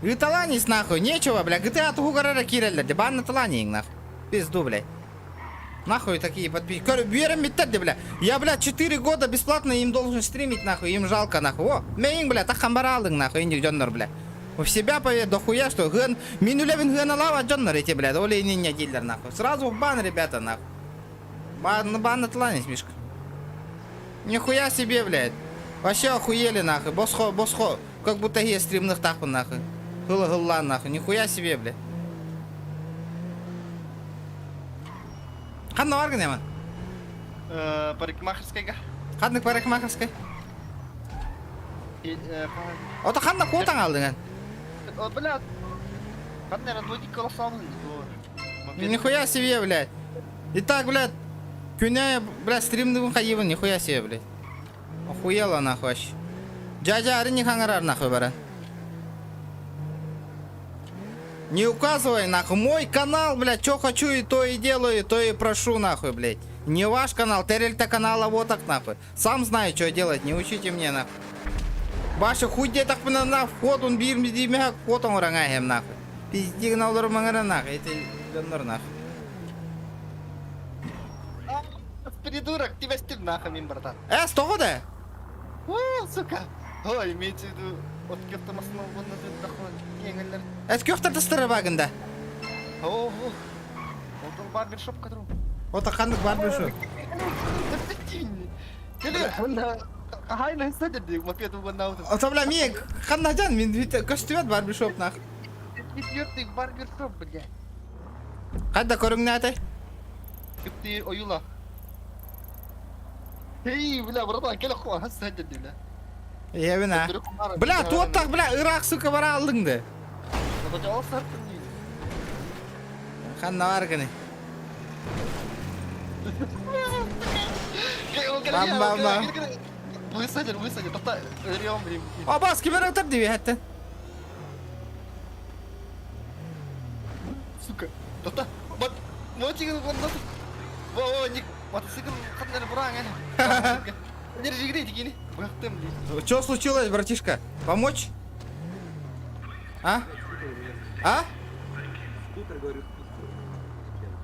Ыталанис нахуй, нечего, бля. GTA тугу гарара киреллер, бан ыталанин нахуй. Пизду, блядь. Нахуй такие подписчики. Верим бля. Я, бля, 4 года бесплатно им должен стримить, нахуй. Им жалко, нахуй. О, мейн, бля, так хамбаралдың, нахуй, индик дьоннор, бля. В себя поверь, дохуя, что гын, минулевин гын алава дьоннор эти, бля, оли не не дилер, нахуй. Сразу в бан, ребята, нахуй. Бан, бан атланис, Мишка. Нихуя себе, блядь. Вообще охуели, нахуй. Босхо, босхо. Как будто я стримных таху, нахуй. Хыла гылла, нахуй. Нихуя себе, блядь. Ханна варган яман. Парикмахерская. Ханнык парикмахерская. Ота ханна куотаң алдың О, бля. Ханна разводи колоссальный. Нихуя себе, блядь. Итак, блядь, күнә, блядь, стримный хайыбын, нихуя себе, блядь. Охуела нахуй вообще. Дядя не хаңарар нахуй бара. Не указывай нахуй. Мой канал, блядь, что хочу и то и делаю, и то и прошу нахуй, блядь. Не ваш канал, тэрилтэ канала вот так нахуй. Сам знаю, что делать, не учите мне нахуй. Баша хуй так на вход, он бир ми вход он рангаем нахуй. Пизди на маңара нахуй, эти дьоннор нахуй. Придурок, тебя стив нахуй, мин, братан. Э, стоҕо да? О, сука. Ой, имеется в виду, от кёфта масына угодно доход. Кеңелер. Эс кёхтар тастары багында. О, Ол барбершоп кадру. Ота ханнык барбершоп. Кели, хайна садыр мопед угодно. Ота бля, ми ханна жан, мин көстүбөт барбершоп нах. Четвертый барбершоп, блядь. Кайда көрүңнәте? Кипти оюла. Эй, бля, братан, кел хуа, хасса бля. Ебина. Бля, туоттах, бля, Ирак, сука, бара алдың да. Ханна бар гыны. Бам, бам, бам. Высадил, высадил, тоқта, өлең блин. Абас, ким отыр диби хәтта. Сука, тоқта, бат, мотигин онда. Во, во, ник, мотоцикл қандай бұраң әне. Держи, грей, Бахтым, блин. Что случилось, братишка? Помочь? А? А?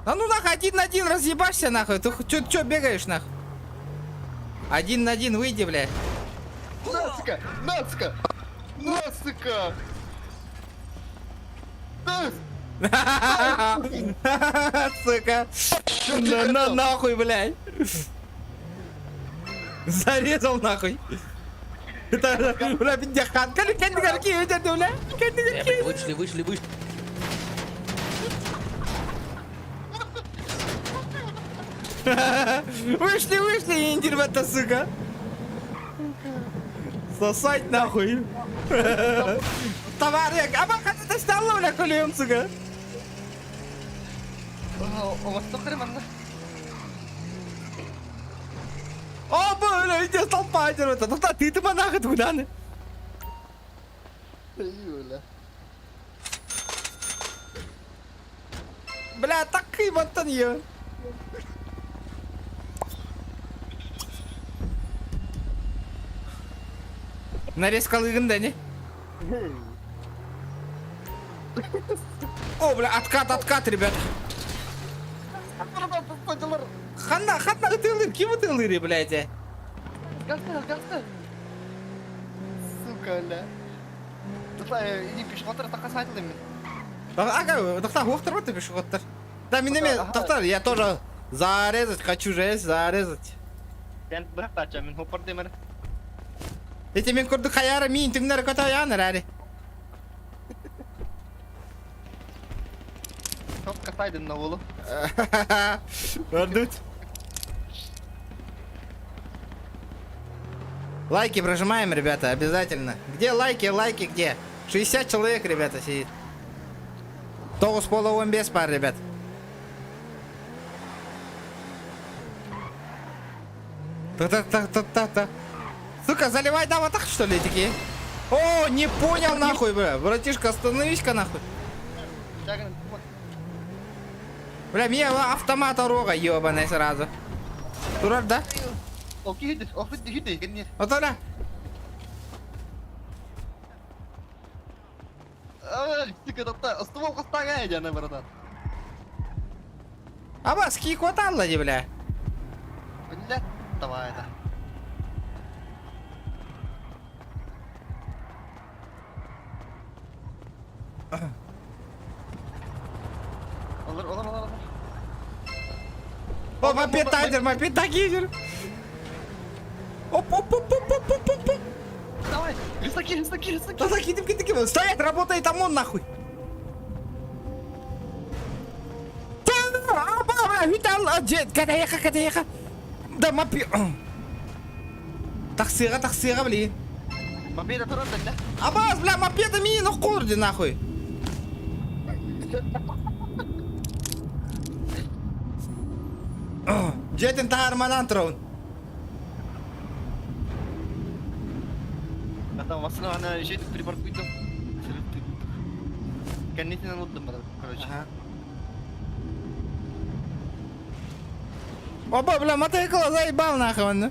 Да ну нахуй, один на один разъебашься нахуй. Ты чё, чё бегаешь нахуй? Один на один выйди, бля. На, сука! На, сука! На, сука! На! Сука. На, на нахуй, блядь. Зарезал нахуй. Это, бля, пиндяхан. Бля. Вышли, вышли, вышли. Вышли, вышли, индирбата, сука. Сосать нахуй. Товарищ, а бака ты стал, бля, кулем, сука. О, бля, иди толпа, это. Ну да, ты ты монах, куда? Бля, так и вот он ее. Нарезка да, не? О, бля, откат, откат, ребята. Ханна, ханна, ты ким ты блядь? Гаста, гаста. Сука, бля. Тоқта, иди пешеходтар таққа мен. Ага, тоқта, уақтар вот пешеходтар. Да, мен тоқта, я тоже зарезать хочу же, зарезать. Сен бірақ та мен хоппар демер. Эти мен көрді қаяра мин түңнер көті яныр әрі. Тоқ қасайдын на олы. Өрдүт. Лайки прожимаем, ребята, обязательно. Где лайки, лайки где? 60 человек, ребята, сидит. Тоғыз пола 15 пар, ребят. Та-та-та-та-та-та. Сука, заливай да вот так, что ли, такие? О, не понял нахуй, бля. Братишка, остановись-ка нахуй. Бля, мне автомат рога ебаный сразу. Турар, да? Вот она. Ствол қыстаған жана, братан. Аба, ски хватало, бля. Бля, давай это. Олар, олар, олар, олар. О, мопед тайдер, мопед тагидер. Оп, оп, оп, оп, оп, оп, оп. Давай, рисаки, рисаки, рисаки. Да закидем, кидем, Стоять, работает ОМОН нахуй. Да, мопед. Таксиға, таксиға, блин. Мопед тұрады, да? Абаз, бля, мопеда мин қорды нахуй. Жетин таарманан тұрауын. Там массыына ана еще припаркуйдум. Кэннитинэн олордум короче. Опа, бля, мотоцикл заебал нахуй он.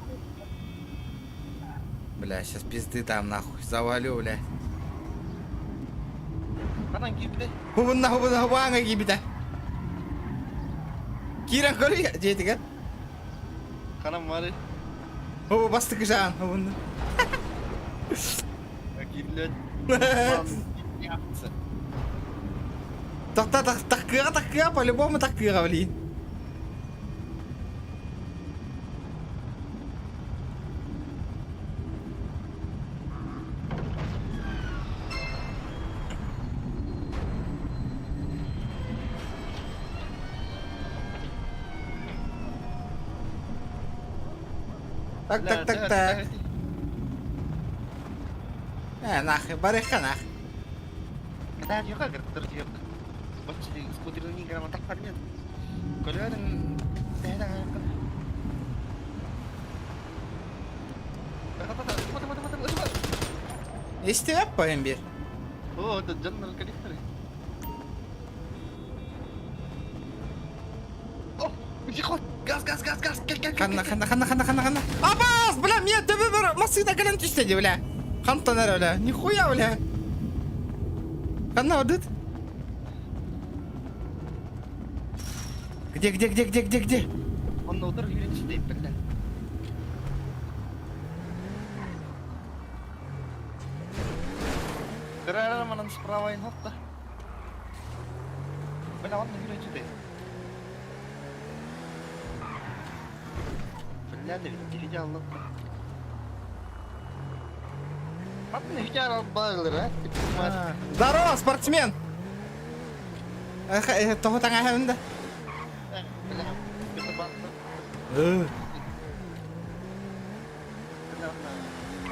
Бля, сейчас пизды там нахуй, завалю, бля. Ханан киирбитэй? Хубунна хубунна хубаanga киирбитэ. Киирэн көрүй дьиэтигэр. Ханан бары. Хубу бастакы жаан хубунна. Киирлет. Тахта тах тахкыга тахкыга по-любому тахкыга блин. Так, так, так, так. Э, нахуй, барыха нах. Истибэт поем бир. Ханна, ханна, ханна, ханна, ханна, ханна. Абас, бля, мне төбө массыына кэлэн түстэ дии, бля. Хантан эрэ, бля, нихуя, бля. Ханна одыт? Где, где, где, где, где, где? Здорово, спортсмен! Тоҕо таҥаһын да?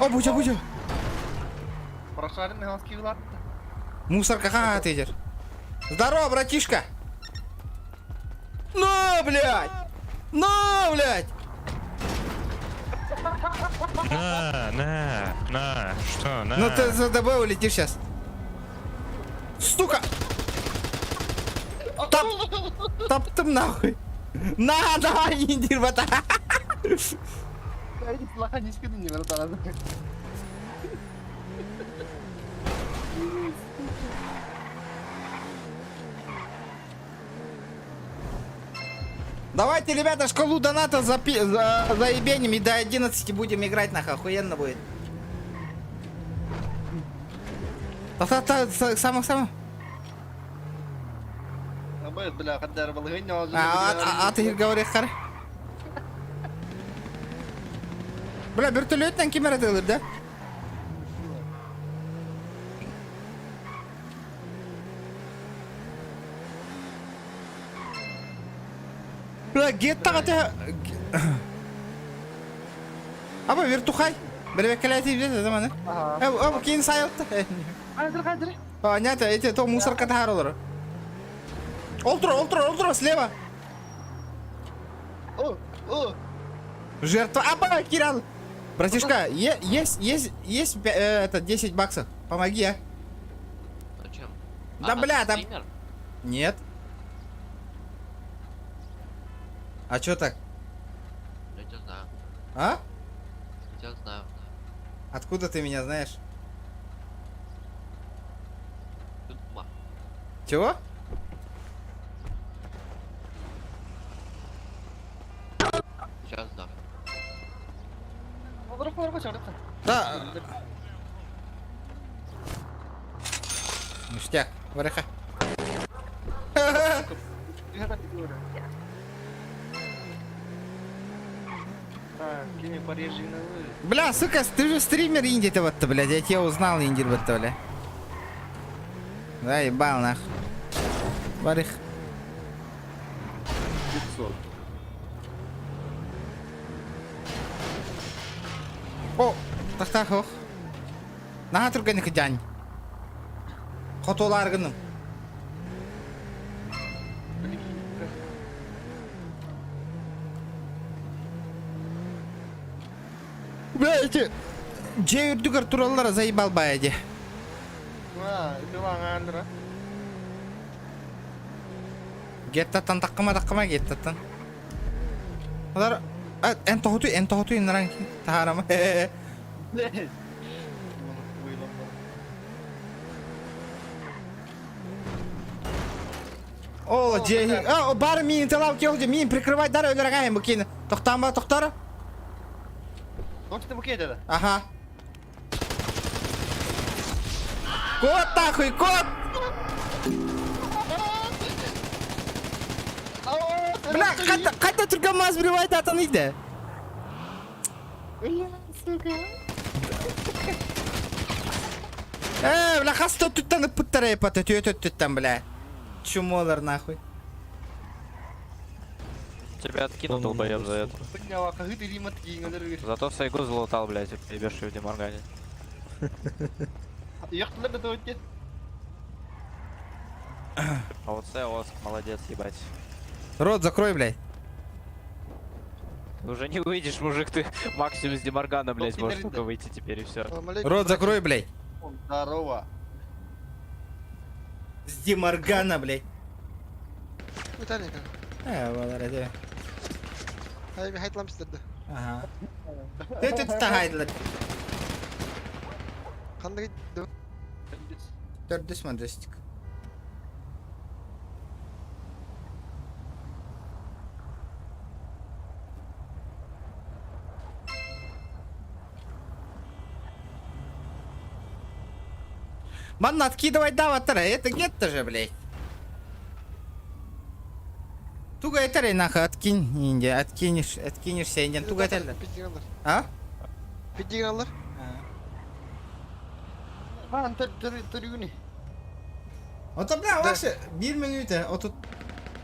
О, буча, буча! Мусорка ха ты идешь. Здорово, братишка! На, блядь! На, блядь! На, на, на, что, на? Ну ты за ДБ улетишь сейчас. Сука! Тап! Таптым нахуй! На, на, индир, бата! Давайте, ребята, шкалу доната заебеним и до 11 будем играть, нахуй, охуенно будет. Та-та-та, самых-самых. А, ты говори, хар. Бля, вертолеттан кем это да? Бля, геттаға Аба, вертухай. Бір бе заманы. Абы, кейін сайылты. А, нет, эти то мусорка тахар олар. Олтур, олтур, олтур, слева. Жертва. Аба, Кирилл. Братишка, есть, есть, есть, это, 10 баксов. Помоги, а. Зачем? Да, бля, там... Нет. А чё так? Я тебя знаю. А? Я тебя знаю. Откуда ты меня знаешь? Чего? Сейчас да. Да. Ништяк, вареха. Бля, сука, ты же стример инди ты вот, блядь, я тебя узнал, инди вот, бля. Да, ебал нах. Варих. 500. О, так так ох. Наха түргенік жан. Хотолар гыным. Бля, эти... Дьиэ үрдүгэр тураллара заебал баайа дии. Геттаттан таккыма таккыма геттаттан. Олар эн тоһутуй эн тоһутуй наран таһаарама. О, дьиэ а бар мин талап кел мин прикрывать дар өлөрөҥ бу кин тохтаама тохтор. Хочете букет это? Ага. Кот нахуй, кот! Бля, қайта, қайта түрген маз біреу айтатын еді. Э, бля, хас төттүттен ыппыттар эпата, түйе төттүттен, бля. Чумолар нахуй. Тебя откинул, долбоеб, за это. Бля, кагы ты римат кийин Зато Сайгу залутал, блядь, ебешь в Деморгане. Яхтылар да тойтте. А вот Сэ, Оск, молодец, ебать. Рот закрой, блядь. Ты уже не выйдешь, мужик, ты максимум с Деморгана, блядь, можешь только выйти теперь и все. Рот закрой, блядь. Здорово. С Деморгана, блядь. Виталик. Э, вот, Хайтлам стерді. Ага. Ты тут тагайдылар. Қандай Төрдүс мандастик. Манна откидывай даватара, это гетто же, блядь. Туга этер нахуй откинь, инде, откинешь, откинешься, инден, туга этер. А? Пидигналар. Ман төрүгүнү. Ото бля, ваше, бир минута, отут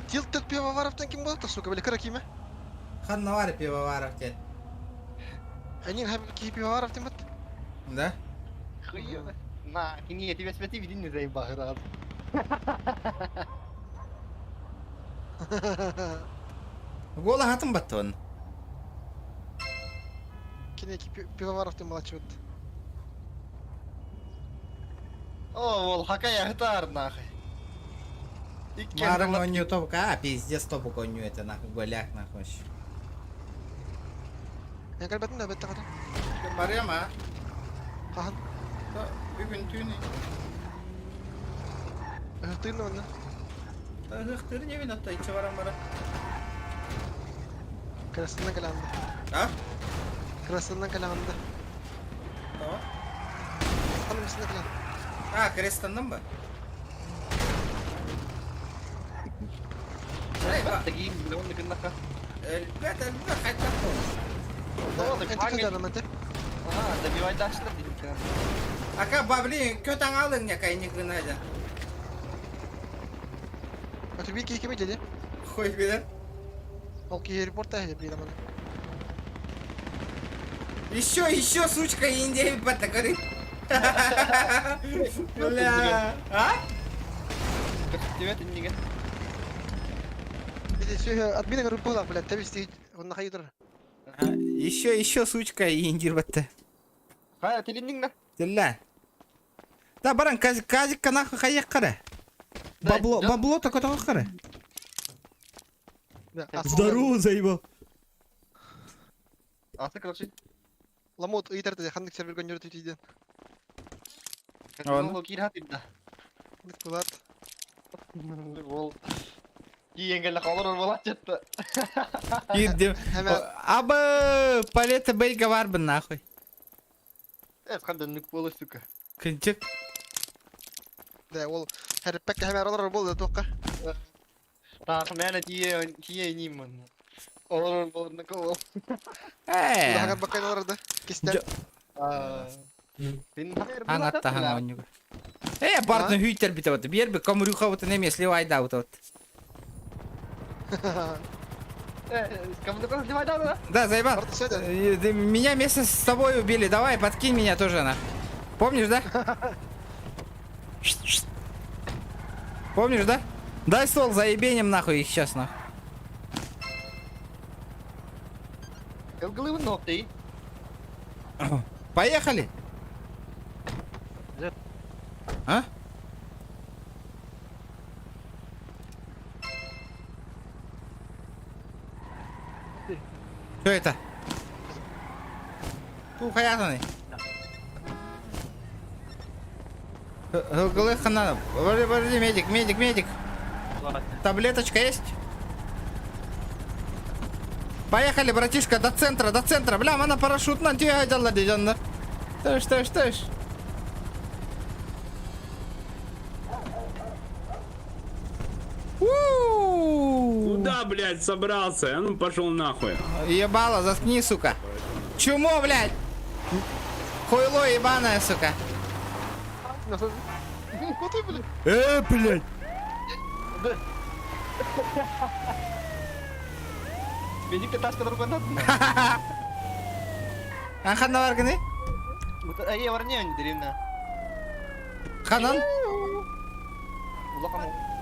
Тилтер пивоваровтан ким болот, сука, бля, кара киме? ханнавар пивоваров те. Они ки пивоваров тем бат. Да? На, не, тебя святи види не заебал раз. Гола хатын баттон. Кине ки пивоваров тем болот. О, ол хакая хтар нахуй. Марың оню топка, а пиздец топок оню это нахуй, голях нахуй. Я калбатын да бетте ката. Барыам, а? Хахан. Бүгүн түүнү. Тыйны онна. Ыхтыр не вин атта иче барам бара. Красынан каланды. А? Красынан каланды. Tamam. Hanımısına kalan. А, крестандан ба? Элбет, элбет, хайта Ака, баблин, көт аңалың не кайны гынада. А ты бики ким деді? Хуй билер. Ол ки репорт та блин амана. Еще, еще, сучка, индия бата, Бля. А? Админа группа, блядь, табисти, он нахайдер. Еще, еще, сучка, индир батта. Хая, телиннин на. Тилля. Да, баран, казик, казик, нахуй хайек кара. Бабло, бабло только того кара. Здорово, заебал. Асы, короче. Ламот, ыйтарды, хандык сервер гонер түйден. Ладно. Булат. Бол. Кирдим. Абы, палета бейга бар бын нахуй. Сука. Кынчык. Да, ол хәріппәк хәмәр алар болды тоққа. Так, мәне тие тие нимын. Олар болды кол. Э. Хагар бакайлар да. Кестер. Аңатта хаңа онюга. Э, бардын хүйтер бит вот. Бер би комрюха вот неме сливай да вот. Да, заебал. Меня вместе с тобой убили. Давай, подкинь меня тоже на. Помнишь, да? Помнишь, да? Дай ствол, заебенем нахуй их сейчас нахуй. Поехали! А? Что это? Ту хаятаны. Гылгылы хана. Подожди, подожди, медик, медик, медик. Таблеточка есть? Поехали, братишка, до центра, до центра. Бля, она парашют на тебя дала, дедянна. Тыш, тыш, тыш. Куда, блядь, собрался? А ну пошел нахуй. Ебало, заткни, сука. Чмо, блядь? Хуйло ебаное, сука. Блядь. Беники таска другой Ханна баргыны? Эй, варне деревня. Ханан?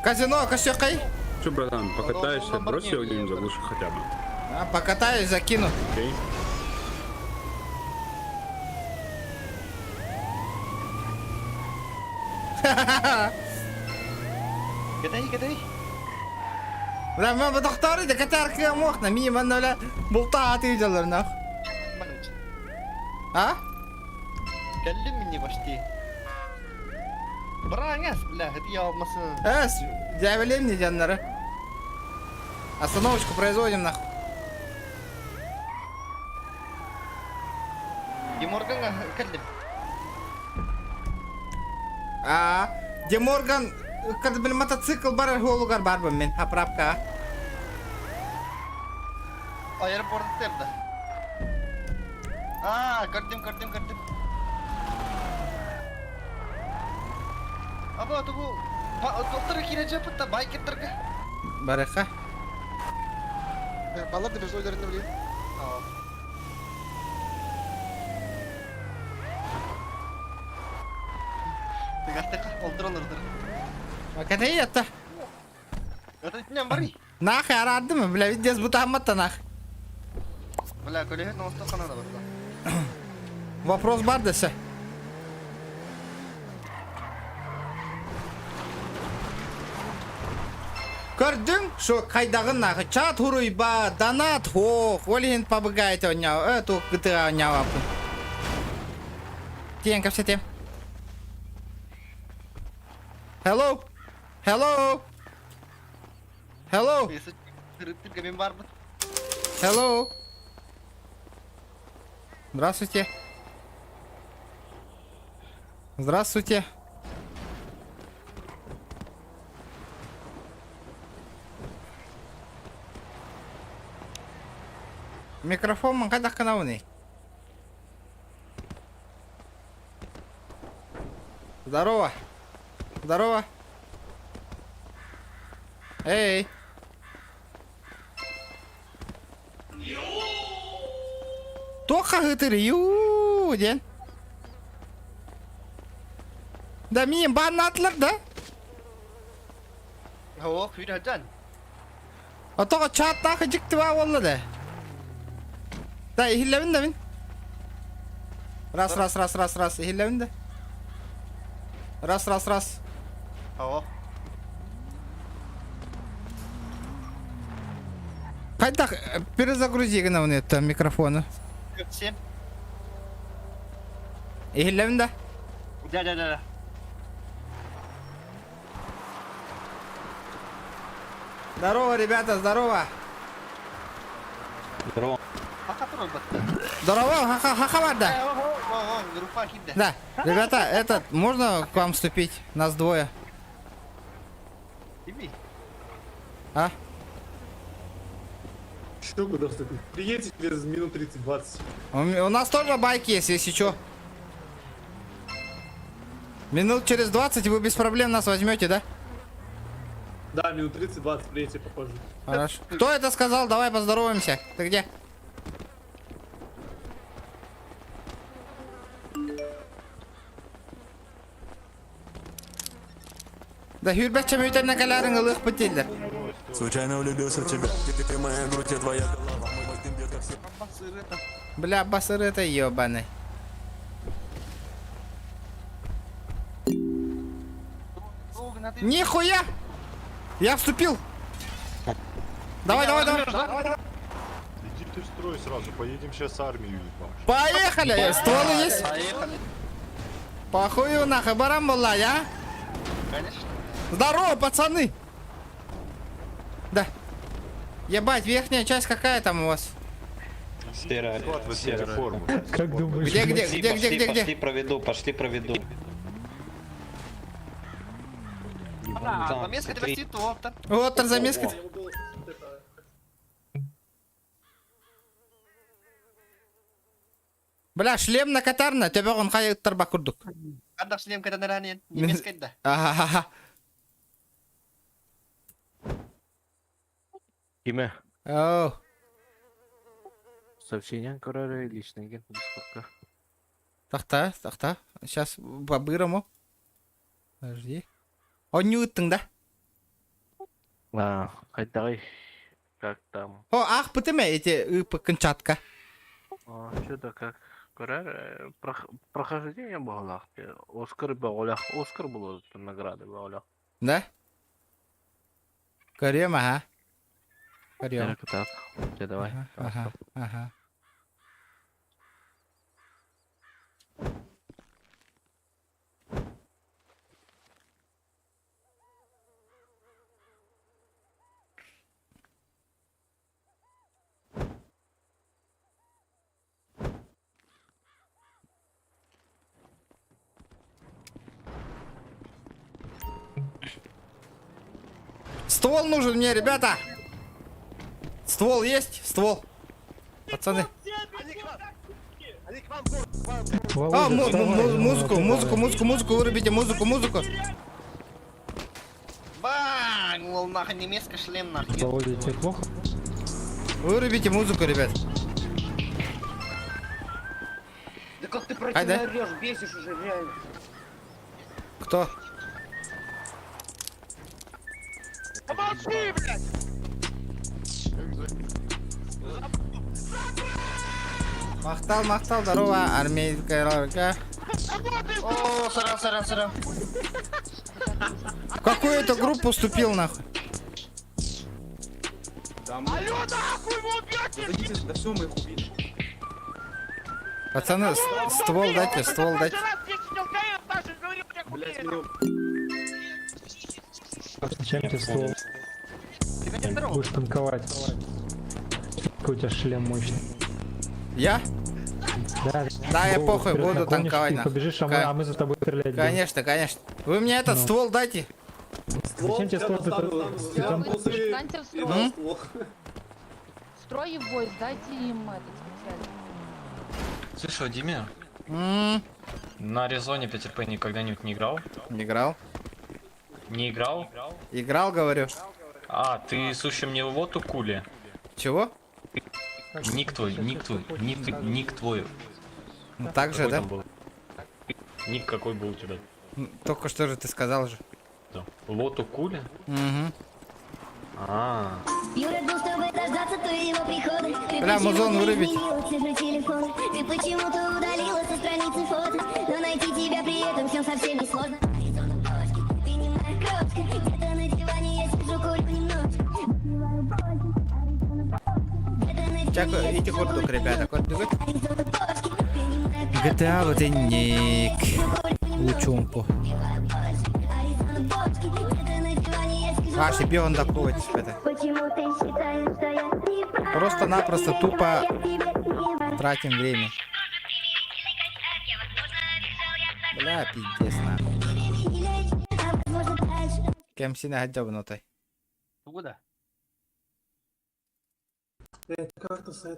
Казино, косякай. Че, братан, покатаешься? Брось его где-нибудь заглуши хотя бы. А, покатаюсь, закину. Окей. Катай, катай. Бля, мы доктор, да катар мохна, мимо ноля булта ты видел, нах. А? Кэллим почти. Браҥас, бля, это я алмасын. Эс, дявелем не дяннары. Остановочку производим, нахуй. Деморганга кэллим. А, Деморган, когда блин мотоцикл бар голугар барбым мен, оправка. Аэропорт терда. А, көрдүм, көрдүм, көрдүм. Аба, тугу доктор кире жапытта, байкертерге. Барыха. Балар деп өз ойларында білейін. Тыгастыка, олдыр олдыр. Катай это. Это не бары. Нах, арадым, бля, видес бутаматта нах. Бля, колеһе носто ханада бар. Вопрос бар десе. Көрдүң, шо кайдагын нахы чат хуруйба, донат хох, олихин побыгайте оняу, эту гытыга оняу апы. Тиен капсете. Hello? Hello? Hello? Hello? Здравствуйте. Здравствуйте. Микрофон маңқайдақ канауны. Здорово. Здорово. Эй. Тоха гытыр ю ден. Да миин баннатлар да. О, күр хаджан. А тоға чаттағы жікті ба олы да. Да, ихиллевин да мин. Раз, раз, раз, раз, раз, ихиллевин да. Раз, раз, раз. О. Қайда перезагрузи гына оны это микрофоны. 7. Ихиллевин да. Да, да, да, да. Здорово, ребята, здорово. Здорово. Здорово, ха-ха, ха да. Да, ребята, этот, можно к вам вступить? Нас двое. А? Что куда вступить? Приедете через минут 30-20. У нас тоже байки есть, если что. Минут через 20 вы без проблем нас возьмете, да? Да, минут 30-20 приедете попозже. Хорошо. Кто это сказал? Давай поздороваемся. Ты где? Да хүрбәччә мүтәннә каларын ылык бителләр. Случайно влюбился в тебя. Ты моя грудь, я твоя голова. Мой дым бьет, как все. Бля, басыр это ебаный. Нихуя! Я вступил! Давай, давай, давай! Иди ты в строй сразу, поедем сейчас армию ебашь. Поехали! Стволы есть? Поехали. Похую нахуй, барам была, я? Конечно. Здорово, пацаны! Да. Ебать, верхняя часть какая там у вас? Серая, серая. форму. Как думаешь? Где, где, где, где, где, где? Пошли проведу, пошли проведу. А, замеска это Вот, замеска. Бля, шлем на катарна, тебя он хай тарба курдук. Ардах шлем катанаранен, немецкая да. Ага. Имя. Оу. Сообщение, которое личный ген. Дискордка. Тахта, тахта. Сейчас по-бырому. Подожди. Он не ыттың, да? А, хайдай. Как там? О, ах, пытыме эти ыпы кончатка. А, что-то как. Көрөр, прохождение буоллах. Оскар буоллах. Оскар было награда буоллах. Да? Көрүөм, ага. Көрүөм. Так, давай. Ага, ага. Ствол нужен мне, ребята! Ствол есть? Ствол. Пацаны. А, музыку, музыку, музыку, музыку, вырубите, музыку, музыку. Бang, ол нахуй немецкий шлем нахуй. Володя, тебе плохо? Вырубите музыку, ребят. Да как ты Ай, да? орешь, бесишь уже реально. Кто? Помолчи, блядь! Махтал, махтал, здорово, армейская ролика. О, сорян, сорян, сорян. В какую это группу вступил, нахуй? Алло, нахуй, вы убьете! Да все, мы их убили. Пацаны, ствол дайте, ствол дайте. Блять, меня Зачем тебе ствол? Будешь танковать. Какой у тебя шлем мощный. Я? Да, Да, я голову похуй, вперед буду наклонишь танковать, и нахуй. побежишь, а мы за тобой стрелять будем. Конечно, конечно. Вы мне этот Ну. ствол дайте. Зачем тебе ствол? Ты танкуешь. Встаньте в строй. Строй его и сдайте им этот специально. Слышь, Владимир, М, на Резоне 5 РП никогда-нибудь не играл? Не играл. Не играл? Играл, говорю. А, ты, слушай, мне вот кули. Чего? Ник твой, ник твой, ник, ник твой. Ну так же, Какой да? там был? Ник какой был у тебя? Только что же ты сказал же. Да. Лоту кули? Угу. А, Юра жду, чтобы дождаться твоего прихода. Ты Бля, музон почему-то вырубить. изменила цифры телефона. Ты почему-то удалила со страницы фото. Но найти тебя при этом всем совсем не сложно. Аризона бочки, ты не моя крошка. Где-то на диване я сижу, курю немножко. Выпиваю водки, Аризона бочки. Где-то на Чак, диване я ити сижу, курдук, курю ребята, курдук. Аризона бочки, ты не моя GTA вот ник. Учумпу. Аризона бочки. Где-то на диване я сижу, Ваши бион докует, это. Почему ты считаешь, что я не прав? Просто-напросто тупо тратим время. Бля, пиздец, нахуй. Кем сине хаджабнутай. Куда?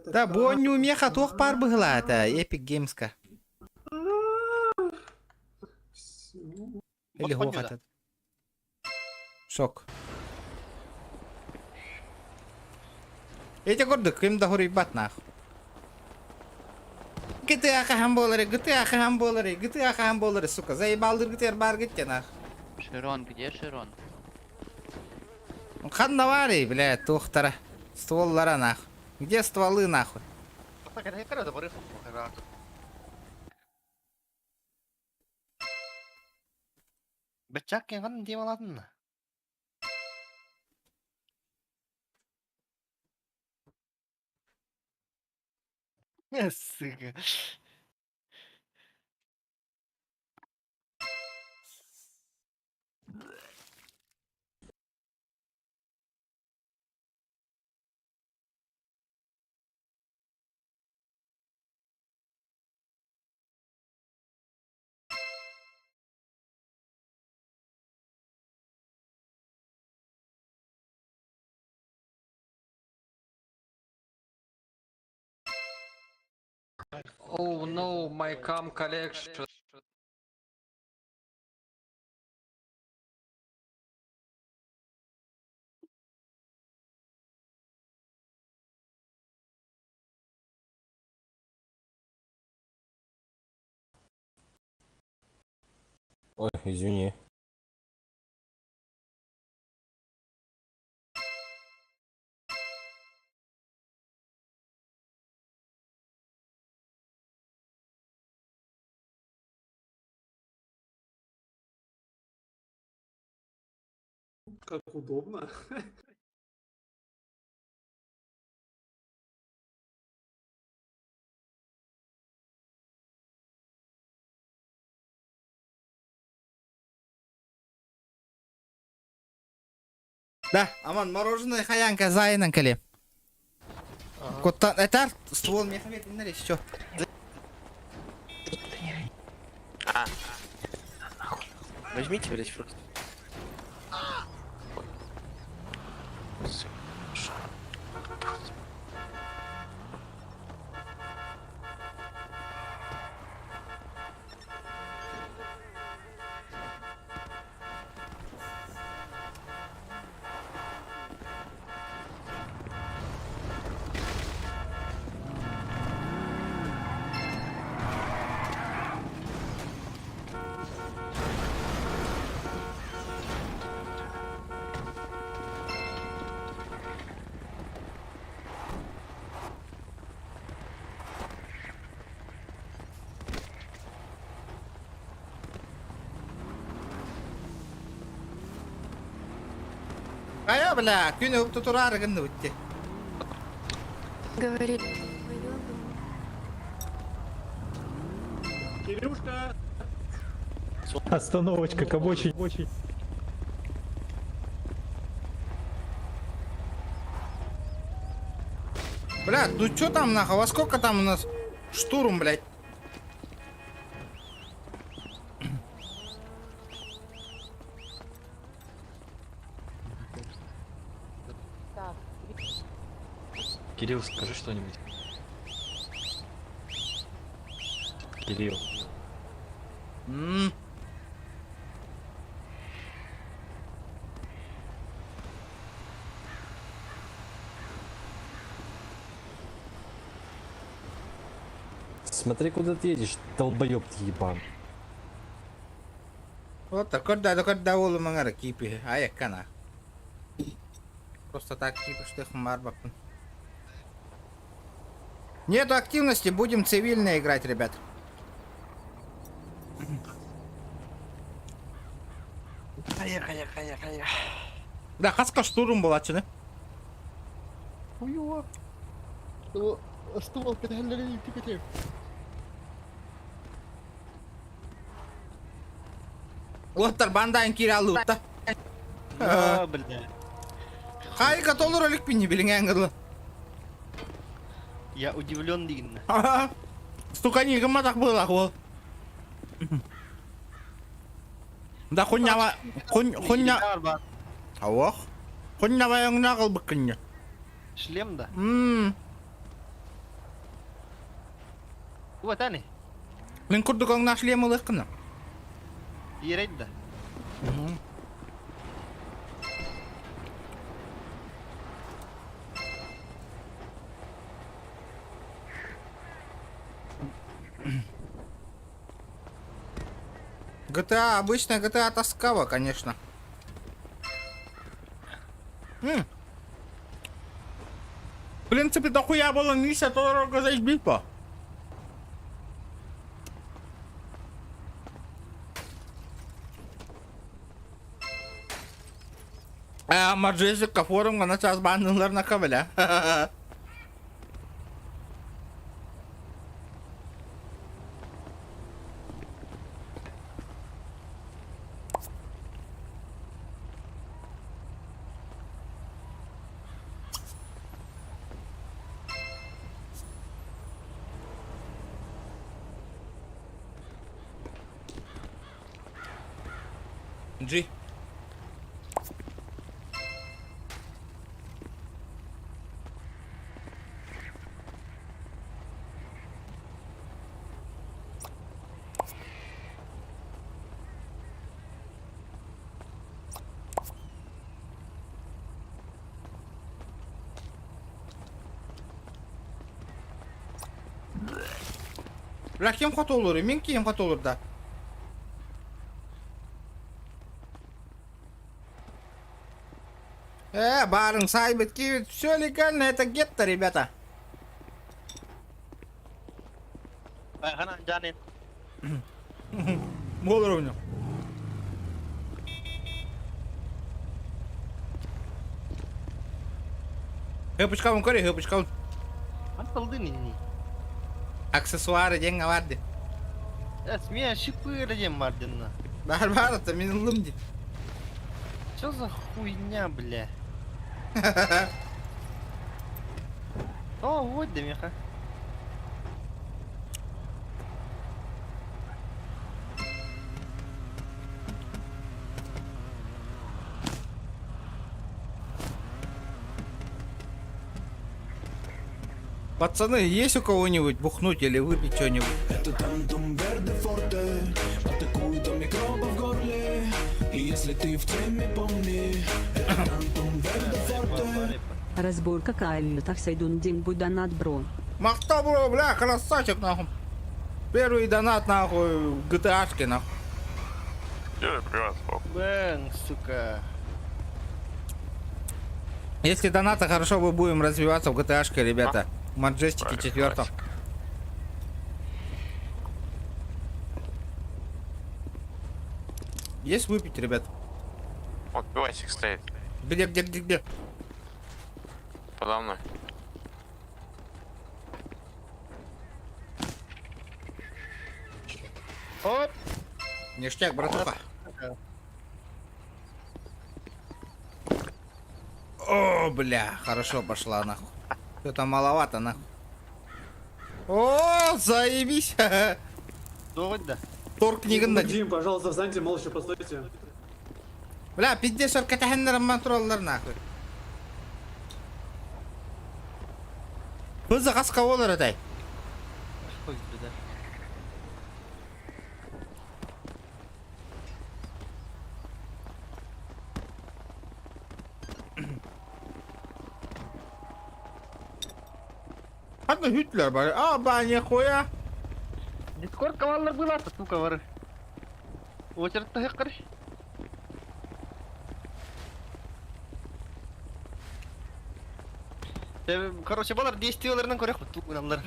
Да, бу меха туох пар быһыла это Epic Games-ка. Или Вот хуох этот. Шок. Эти курдук, ким да хури бат нахуй. GTA хаһан буолары, GTA хаһан буолары, GTA хаһан буолары, сука, заебалдыр GTA бар гитте нахуй. Широн, где Широн? Ханна баарый, бля, туохтара. Стволлара нахуй. Где стволы нахуй? Так, это я барых. Баччаак киэҥ темалаатынна. Сука. Oh no, my cam collection. Ой, извини. Как удобно. Да, аман мороженое хаянка зайнан кали. Коттан этар ствол мехамед иннер еще. Возьмите, блядь, фрукт. Хайа бля, күн өп тутурар гынны битти. Говорит. Кирюшка! Остановочка, к обочине. Очень. Бля, ну чё там нахуй, во сколько там у нас штурм, блядь? Так, Кирилл, скажи что-нибудь. Кирилл. М. Смотри, куда ты едешь, долбоеб ты ебан. Вот так, да, да, олу маңара кипи, аяккана. Просто так кипи, что их марбапын. Нету активности, будем цивильно играть, ребят. Хайа, хайа, хайа, хайа. Да, хаска штурм была, чины. Хуёво. Ствол кэтэллэрин типете. Уоттар бандайын кире алуутта. А, бля. Хайка толор өлүк пинни билиң аңгырлы. Я удивлен дигин. Стукани гымматах было ол. Да хунява хунь хуня Ауах. Хунява яңна кыл быккыння. Шлем да. Мм. Вот ани. Мен курдук оңна шлем ылыккына. Ерейд да. GTA, обычная GTA тоскава, конечно. М. В принципе, дохуя было миссия, то заебись. А, Маджесика форумҥа начаас бааннылар нака бля. G. Бля, ким хотолур? Мин ким хотолур да? Барың, сайбит, кивит, все легально, это гетто, ребята. Болор у Гыпычкабын көрө, гыпычкабын. Анталдын инни. Аксессуары ден барды. Э, смея шипыры дем бардынна. Бар бар, это мин ылым ди. Чё за хуйня, бля? О, вот да меха. Пацаны, есть у кого-нибудь бухнуть или выпить что-нибудь? Это тантум верде форте Атакует микробы в горле И если ты в теме, помни Это тантум верде форте Разборка Кайль Сайдун Дин донат бро. Махта, бро, бля, красавчик, нахуй. Первый донат, нахуй, в GTA-шке, нахуй. Бэн, сука. Если доната, хорошо мы будем развиваться в GTA-шке, ребята. В Маджестике четвертом. Есть выпить, ребят? Вот пивасик стоит. Где, где, где, где? Подо мной. Оп! Ништяк, братуха. О, бля, хорошо пошла, нахуй. Что-то маловато, нахуй. О, заебись. Да. Торг книгында. Дим, пожалуйста, встаньте, молча постойте. Бля, пиздец, катахеннер мантроллар, нахуй. Хызы қасқа болар атай. Хуй, бля. Хатна хүтлер бар. А, ба, нихуя. Дискорд командалар была, сука, вары. Очередь тахы Короче, балар действияларынан көрек тугуналар.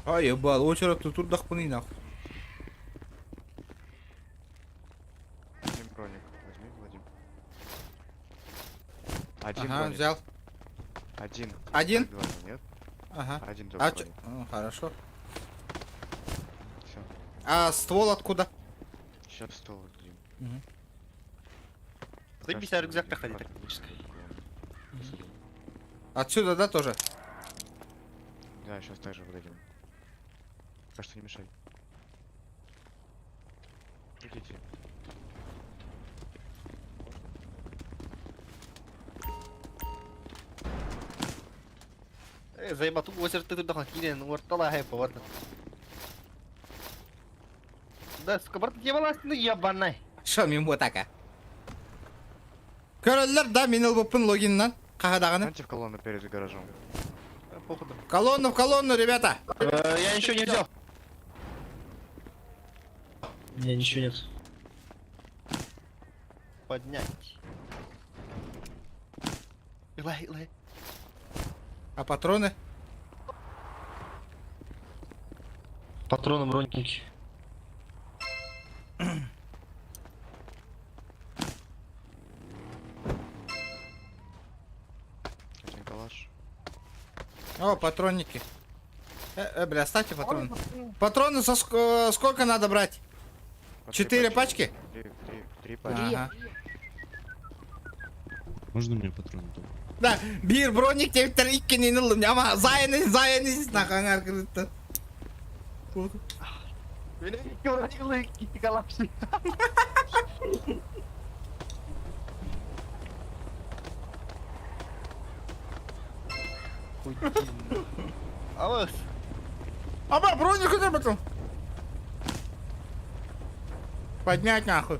А, ебал, очередь тут турдах нахуй. Один броник. Возьми, Владимир. Один Ага, броник. взял. Один. Один? Два, нет? Ага. Один только А, чё? броник. Ну, хорошо. Все. А ствол откуда? Сейчас стол дадим. Мгм. Заебись, а рюкзак проходит тактический. Отсюда, да, тоже? Да, сейчас также выдадим. Пока что не мешай. Идите. Заебал, тут очередь ты туда кирен, ортала хай поварда. Да, сука, брат, ебалась, ну ебаный. Шо, мен ботака. Көрөллөр да, мен ылбыппын логиннан. Қағадағаны. Станьте в колонну перед гаражом. Походу. Колонну в колонну, ребята. Я ничего не взял. У меня ничего нет. Поднять. Ылай, ылай. А патроны? Патроны броники. Калаш. О, патронники. Бля, ставьте патроны. Патроны со сколько надо брать? Четыре пачки? Три пачки. Ага. Можно мне патроны только? Да, bir броник тевтер иккини ыллым. Ama зайны зайны нахуй аркырытты. Мин икки броник ылы, икки калаш. Алыс. Аба, броник это потом. Поднять нахуй.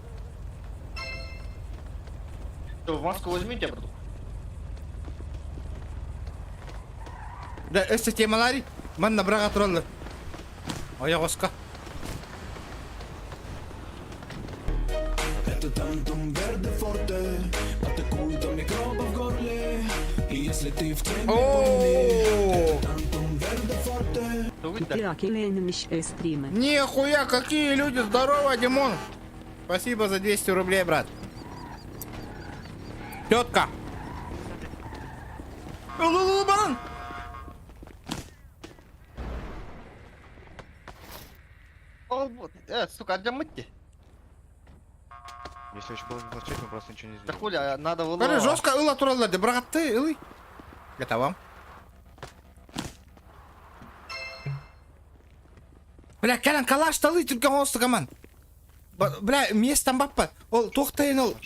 В маску возьмите, братух. Да, өссө темалари. Манна браға тураллар. Ойоҕоско. Это Тантум Верде Форте Атакует до микробов в горле И если ты в теме, помни Это Тантум Верде Форте Стримы. Нихуя, какие люди! Здорово, Димон! Спасибо за 200 рублей, брат. Тетка. Баран! Сука, алдьаммыт. Если еще было не планшет, мы просто ничего не Да сделали. хули, а надо было... Бары жестко ыла тураллар, братты, ылый. Это вам. Бля, кэлэн калаш талы түрген оңосту коман. Бля, местом баппа. Ол тоқтайын ол.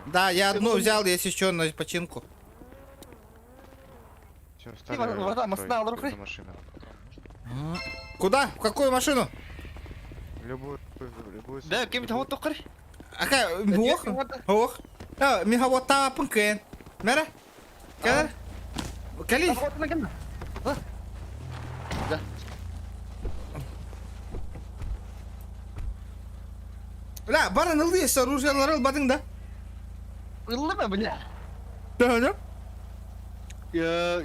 Да, я одну взял, есть еще на починку. Все, машина. Куда? В какую машину? Любую, любую. Да, кем то вот токар. Ака, ох, ох. А, миха вот та пынкен. Мера? Кәлер? Кәли? Да. Бля, баран ылды ес оружиялар ылбадың да? Ылды ма, бля? Да, да.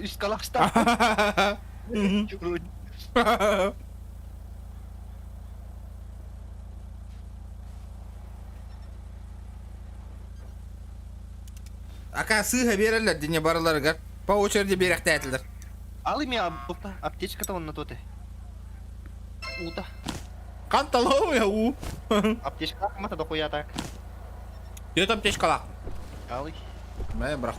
Үс калашта. Ака сыға берелер дене бараларыгар. По очереди беректәтілер. Ал ими аптечка-то вон на тоте. Ута. Канталау я у. Аптечка мата дохуя так. Где аптечка Алый. Мә, бірақ.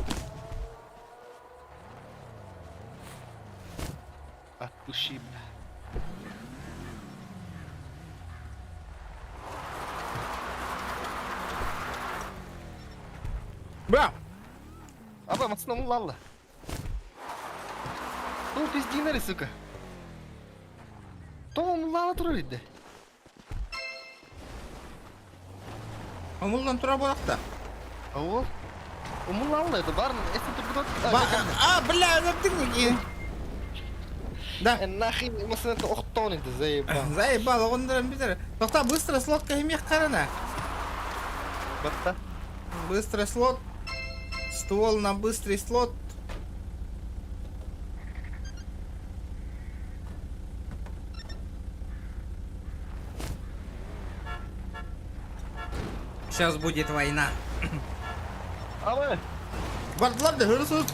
Отпущи, бля. Бля! Аба, масына муллалла. Бұл пиздинери, сука. То муллала турар иди. Муллан тура болақта. О. Муллала это бар, если ты будут. А, бля, ты Да. Нахуй масына охтон это заебал. Заебал, он битер. Тоқта, быстро слот каймех карана. Батта. Быстро слот. Ствол на быстрый слот. Сейчас будет война. Абы. Бардылар да hırsız.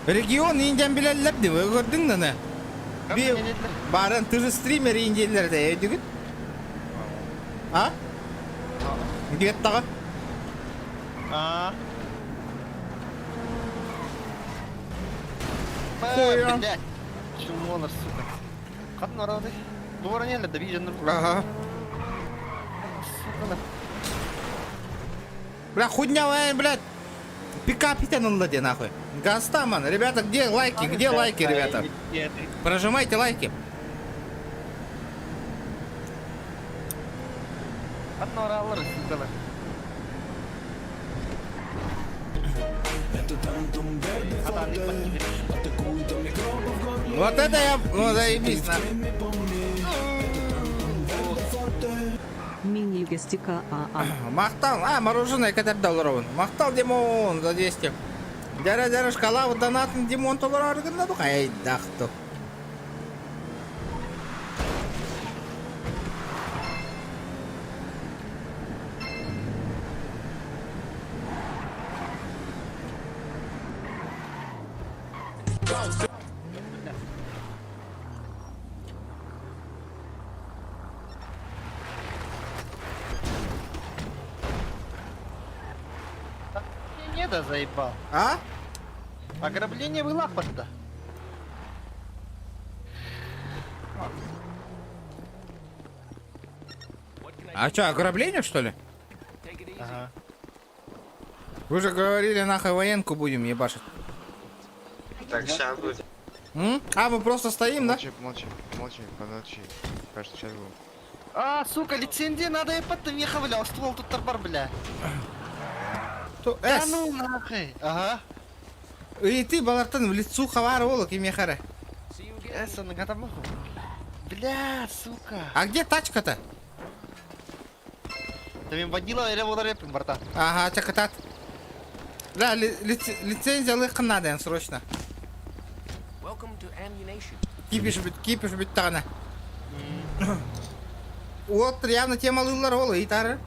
Регион Индиян билеллер деп көрдүң да не? Барын ты же стример индиялер де дүгүт. А? Дигет тага. А. Хуя. Блядь. Чумонар, сука. Қатын арады. Дувара не да бижен. Ага. Сука на. Бля, хуйня, блядь. Пикап итен де нахуй. Гастаман, ребята, где лайки? Где лайки, ребята? Прожимайте лайки. Вот это я, ну заебись, на. Мини-гестика АА. Махтал, а, мороженое кэтэрдэ олоробун. Махтал, Димон, за 200. Дярэ, дярэ, шкала донатын Димон толорор гынна ду хайдахту. Не да заебал. А? Ограбление было тогда. А что, ограбление, что ли? Ага. Вы же говорили, нахуй военку будем ебашить. Так, сейчас будет. М? А, мы просто стоим, да? Молчи, молчи, молчи, помолчи. Кажется, сейчас будет. А, сука, лицензия надо я потом ехал, бля, ствол тут тарбар, бля. То Да С. ну нахуй. Ага. И ты, балартан, в лицу хавар волок и мехара. С, он гатамаху. Бля, сука. А где тачка-то? Ты мне водила или вот репин, братан? Ага, чакатат. Да, лицензия лыхын надо, срочно. Кипиш бит, кипиш бит тана. Вот явно тема лылар ол, и тары.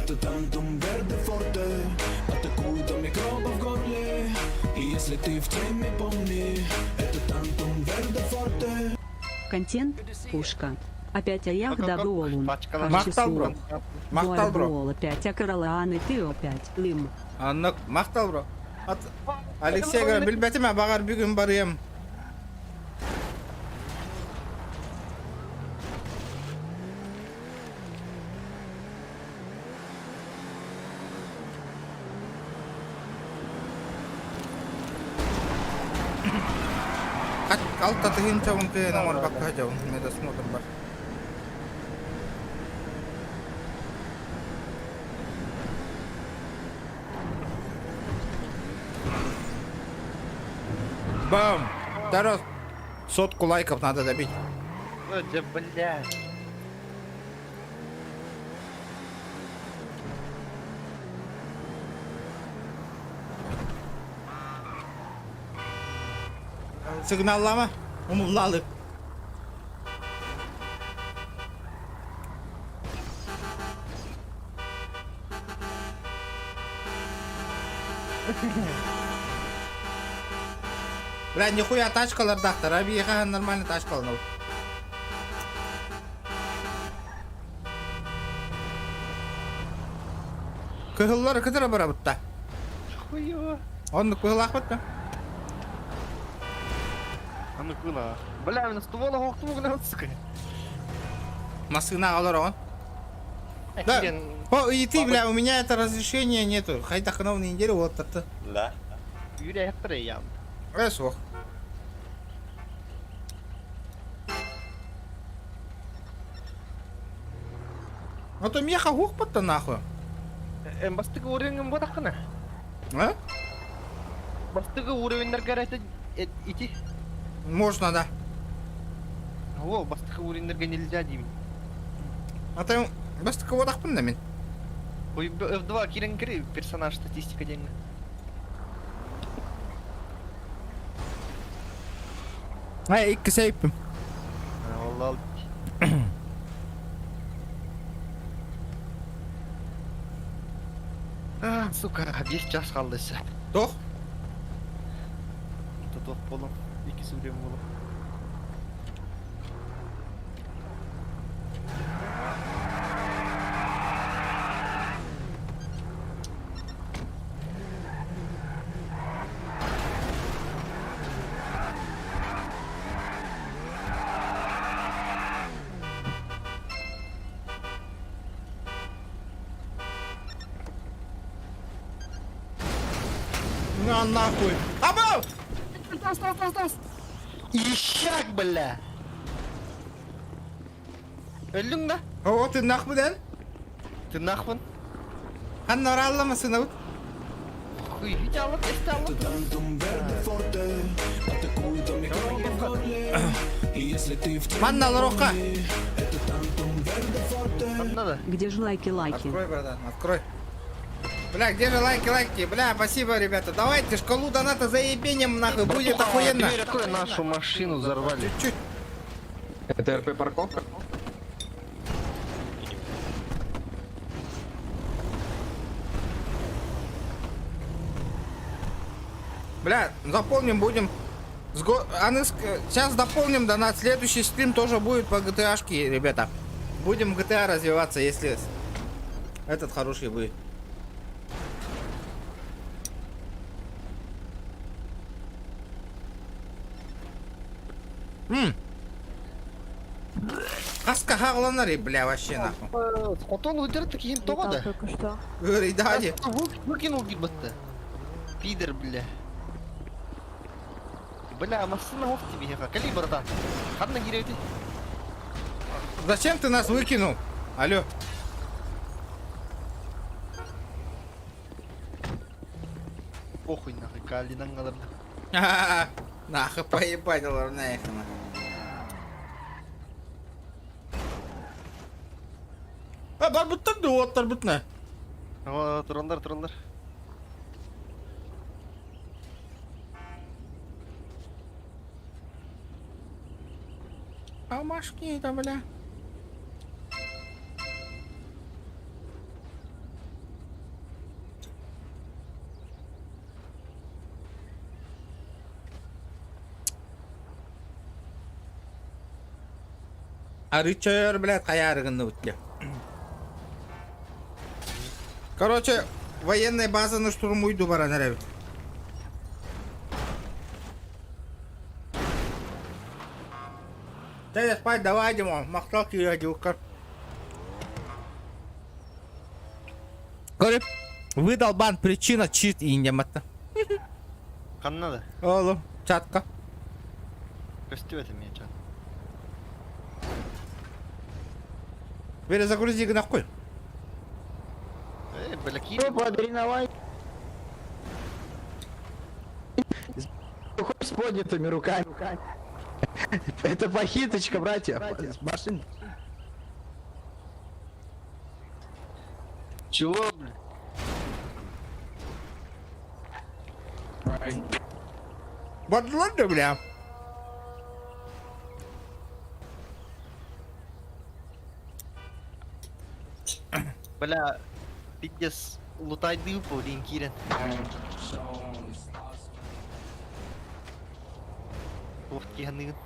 Это Тантум Верде Форте Атакует до микробов в горле И если ты в теме, помни Это Тантум Верде Форте Контент, пушка. Опять аях дабуолун. Махтал, бро. Махтал, бро. Опять акралааны ты опять. Лым. Аннык, махтал, бро. От... Алексей говорит, билбетиме багар бүгүн барыйм. Алта тыгын чабын кыйын оңор бакка жабын. Медосмотр бар. Бам! Тарас, сотку лайков надо добить. Ну, да, бля. Сигналлама. Умуллалы. Бля, нихуя тачкалар дахтар. Аби нормально тачкалар. Кыһыллар кытыра бара бутта. Хуё. Он кыһыл ахматта. А ну куда? Бля, на ствол охту, сука. Машина алар он. Да. О, и ты, бля, у меня это разрешения нету. Хайда хановный неделю вот это. Да. Юрий я. Эсох. А то меха гух-то нахуй. Бастыгы уровень бодаққына. А? Бастыгы уровеньдер гараты идти. Можно, да. О, бастыгы уровеньдерге нельзя деймін. А ты бастыгы бодақпын да мен. Ой, F2 кирен кири персонаж статистика деньги. Ай, икки сейпім. Алла. А, сука, 5 час қалды. Тох? Тох болом. Екі сүрем болом. На нахуй. Абау! Тас, тас, тас, тас! Ишак, бля! Өллүҥ да? О, тыыннаахпын эн? Тыыннаахпын. Ханна оралла массыынабыт? Хуй, алып, эсте алып. Манна олоруохха. Где же лайки лайки? Открой, братан, открой. Бля, где же лайки, лайки? Бля, спасибо, ребята. Давайте шкалу доната заебенем, нахуй, будет охуенно. Дверь открой, нашу машину взорвали. Чуть-чуть. Это РП-парковка? Бля, заполним будем. Сейчас дополним донат. Следующий стрим тоже будет по GTA-шке, ребята. Будем в GTA развиваться, если этот хороший будет. М. Хаска хагланар, бля, вообще нахуй. Хотон удерт таким того да. Только что. Говори, да, Выкинул гиббата. Пидор, бля. Бля, машина в тебе, кали, братан. Ханна гирети. Зачем ты нас выкинул? Алло. Похуй нахуй, кали нангаларда. Нахуй поебать, нахуй. А, барбыттар да оттар бутна. О, турандар, турандар. Алмашки это, бля. Арычер, блядь, хаярыгынны бутте. Короче, военная база на штурмуйду баран эребит. Да я спать давай, Дима, махтал кирадюка. Говорит, выдал бан, причина чит и не мата. Ханна да. Олу, чатка. Көстү это меня чат. Перезагрузи нахуй. Бля, ки. С поднятыми руками. Это похиточка, братья. С машин. Чего, бля? Бадлонда, бля. Бля, пиздец, лутай дыпу, линкирен. Ох, киганыгын.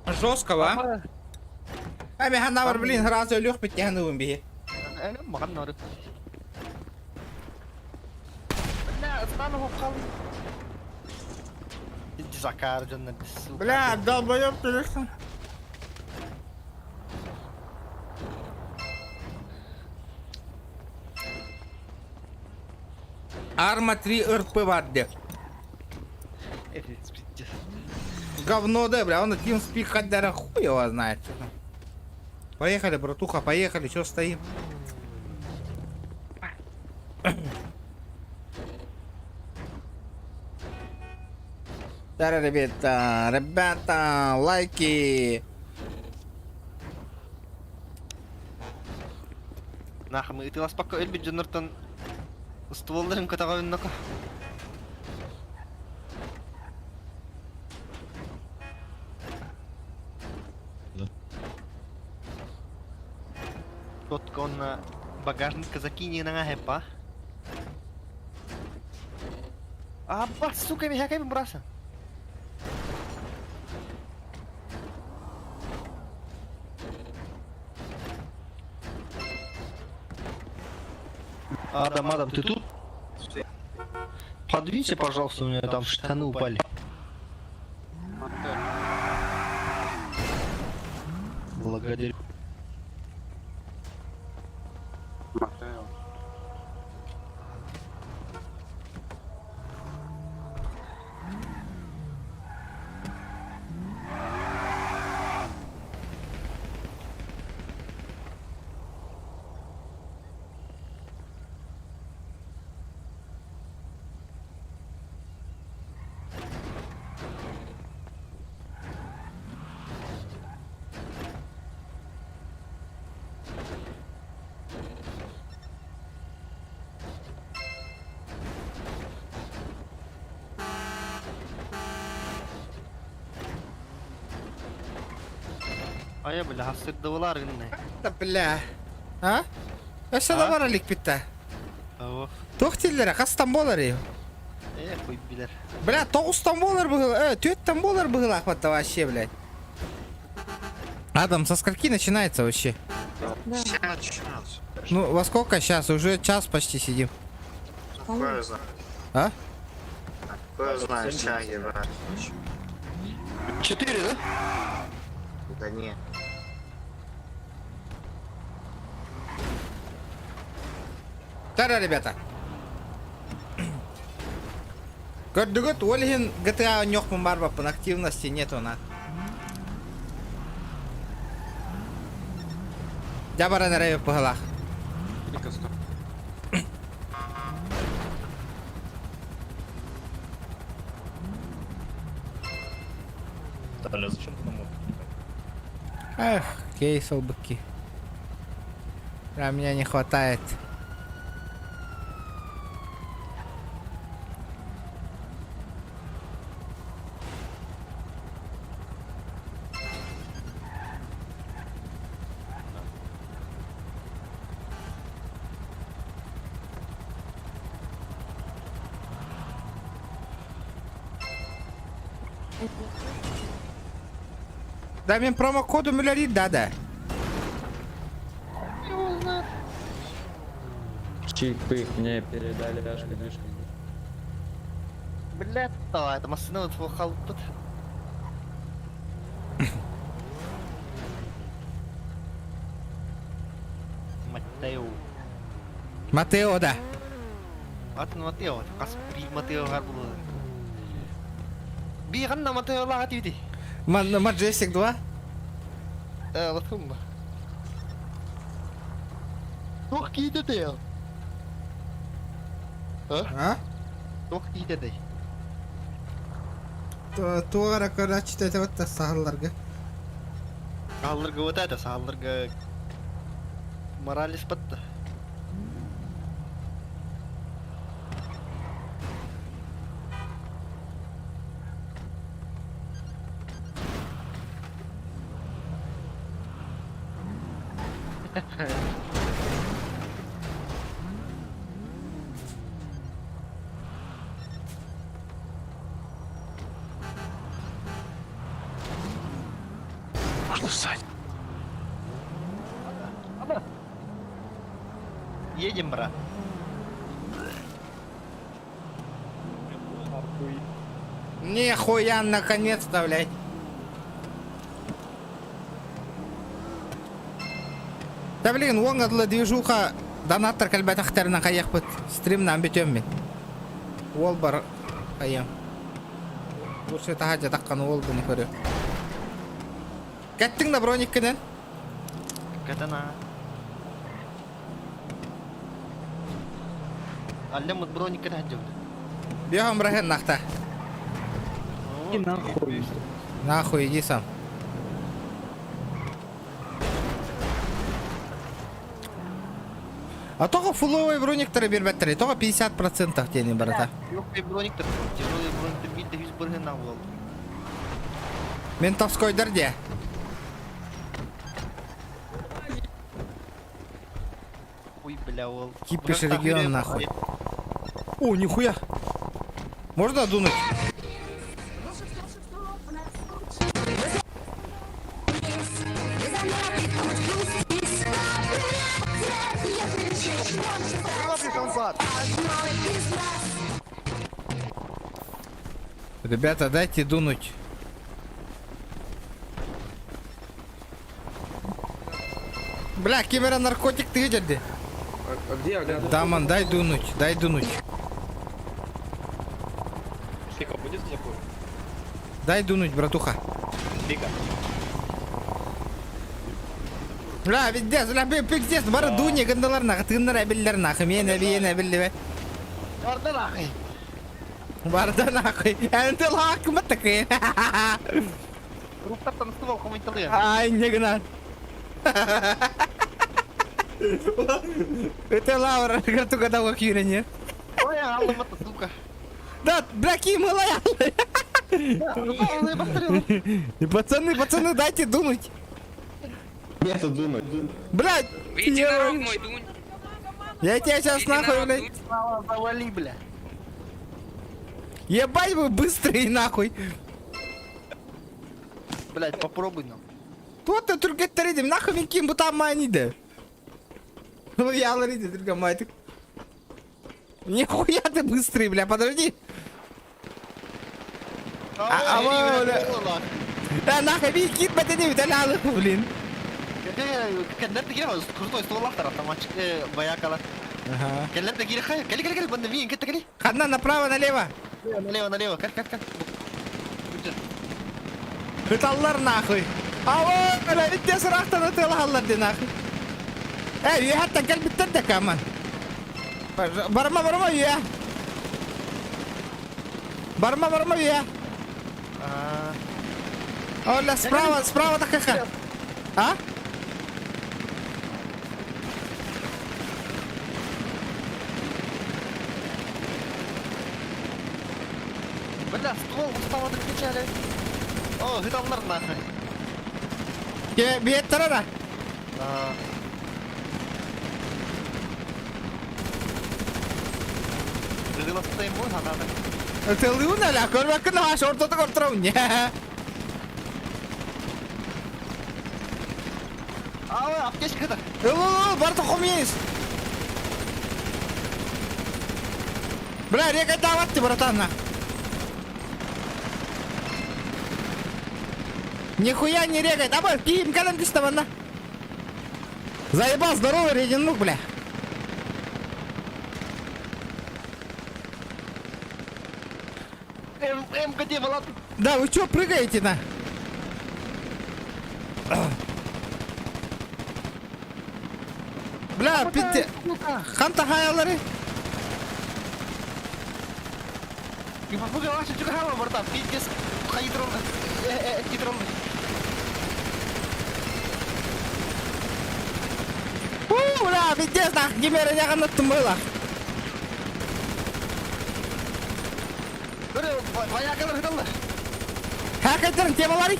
Жесткого, а? А механавр, блин, сразу лег подтянул бе. Маған нары. Бля, стану хал. Закар жоннор, сука. Бля, долбоёб ты легко. Арма 3 РП варде. Говно, да, бля, он на TeamSpeak хотя хуй его знает. Что там. Поехали, братуха, поехали, чё стоим? Да, ребята, ребята, лайки. Нахмы, ты вас пока элбит жоннортон стволларын катаҕа Тотка он на багажник закини на хэпа. Абба, сука, меня как браса. Адам, Адам, ты тут? Подвинься, пожалуйста, у меня там штаны упали. Благодарю. Айа бля, хастырдыбылар гынны. Да бля. А? Өссө да бар иликпит да. Ого. Туох дииллэрэ, хастан буолар Э, хуй билэр. Бля, тоҕустан буолар быһыл, э, түөттэн буолар быһыылаахпат да вообще, блядь. Адам, со скольки начинается вообще? Да. Ну, во сколько сейчас? Уже час почти сидим. А? Кто знает, Четыре, да? Да не. Тара, ребята. Көрдүгүт, ол иһин GTA оонньуохпун баарбаппын, активности нету на. Дьэ баран эрэ быһылаах. Таля, зачем ты нам Эх, кейс быки. А меня не хватает. Дай мне промокоду миллиард, да, да. Чик-пых, мне передали Дашка, Дашка. Блядь, да, это машина вот халпыт. Матео. Матео, да. Атын Матео, хас би Матео гар булды. Би ханна Матео лага тиди. Маджестик 2? Э, латымба. Туох киитэ те? А? Туох киитэ те? Туора короче, это вот сахалларга. Саалларга вот это, саалларга Моралес батта. Можно встать? Едем, брат. Нихуя, наконец-то, блядь. Да блин, вон адлы движуха донаттар кэлбэтэхтэринэ хайыахпыт стримнаан бүтүөм мин. Уол бар хайыам. Лучше таһа дьатахханы уол буну көрүө. Кэттиҥ да брониккинэн? Катана. Аллемут броник кэтэ Бьем браһын нахта. И нахуй. Нахуй иди сам. А тоҕо фуловый брониктары биэрбэттэрий, тоҕо 50% диэни барыта. Легкий брониктар, тяжелый брониктар биир да 100 бырыһына буолла. Ментовскойдар дии. Ой, бля, ол. Кипиш регион нахуй. О, нихуя. Можно дунуть? Ребята, дайте дунуть. Бля, ким эрэ наркотик ты видели? А где Агата? Даман, дай дунуть, дай дунуть. Фика будет запой? Дай дунуть, братуха. Фика. Бля, пиздец, бля, пиздец, бары дуня гындалар нахы, тыыннар әбиллер нахы, мен әбиен әбилли Барда нахуй. Барда нахуй. Әнті лакымы такы. Руктаптан ствол хомайтылы. Ай, не гына. Это лавра, гратука дауга күйрене. Ой, алдым это, сука. Да, бля, ким Пацаны, пацаны, дайте дунуть. Нету дунуть. Блядь, я... Я тебя сейчас нахуй, блядь. Завали, бля. Ебать вы быстрые нахуй. Блядь, попробуй нам. Тут ты түргеттеридим, нахуй мен ким бутамайниды. Ну я лариды түргемайтык. Нихуя ты быстрый, бля, подожди. А, а, бля. Да нахуй мен кит бәтене бітәлі блин. Кеннер тегире крутой ствол автор автоматчик воякала. Ага. Кеннер тегире хай, кели кели кели, банда мин, кете кели. Хадна направо, налево. Налево, налево, кат кат кат. Hıtallar нахуй. Ава, бля, битте сырақтан өте аллар де нахуй. Эй, я хатта кел биттер де каман. Барма, барма, я. Барма, барма, я. Оля, справа, справа такая. А? Бля, ствол устал отключали. О, hıtallar нахуй. Ке, биет тарара. Тылыуна ля, көрбәккін аш ортоты көртірау. Не. А, аптечка да. Ыл, барты хомейс. Бля, река даватты, братан, на. Нихуя не регает. Аба, киим калам на. Заебал, здоровый реденук, бля. М, М, где была? Да, вы чё прыгаете на? Бля, пите... Ханта хаялары. У, бля, пиздец, нах, гимера яғаныттым было. Воякалар hıtallar. Хакетерин темалары.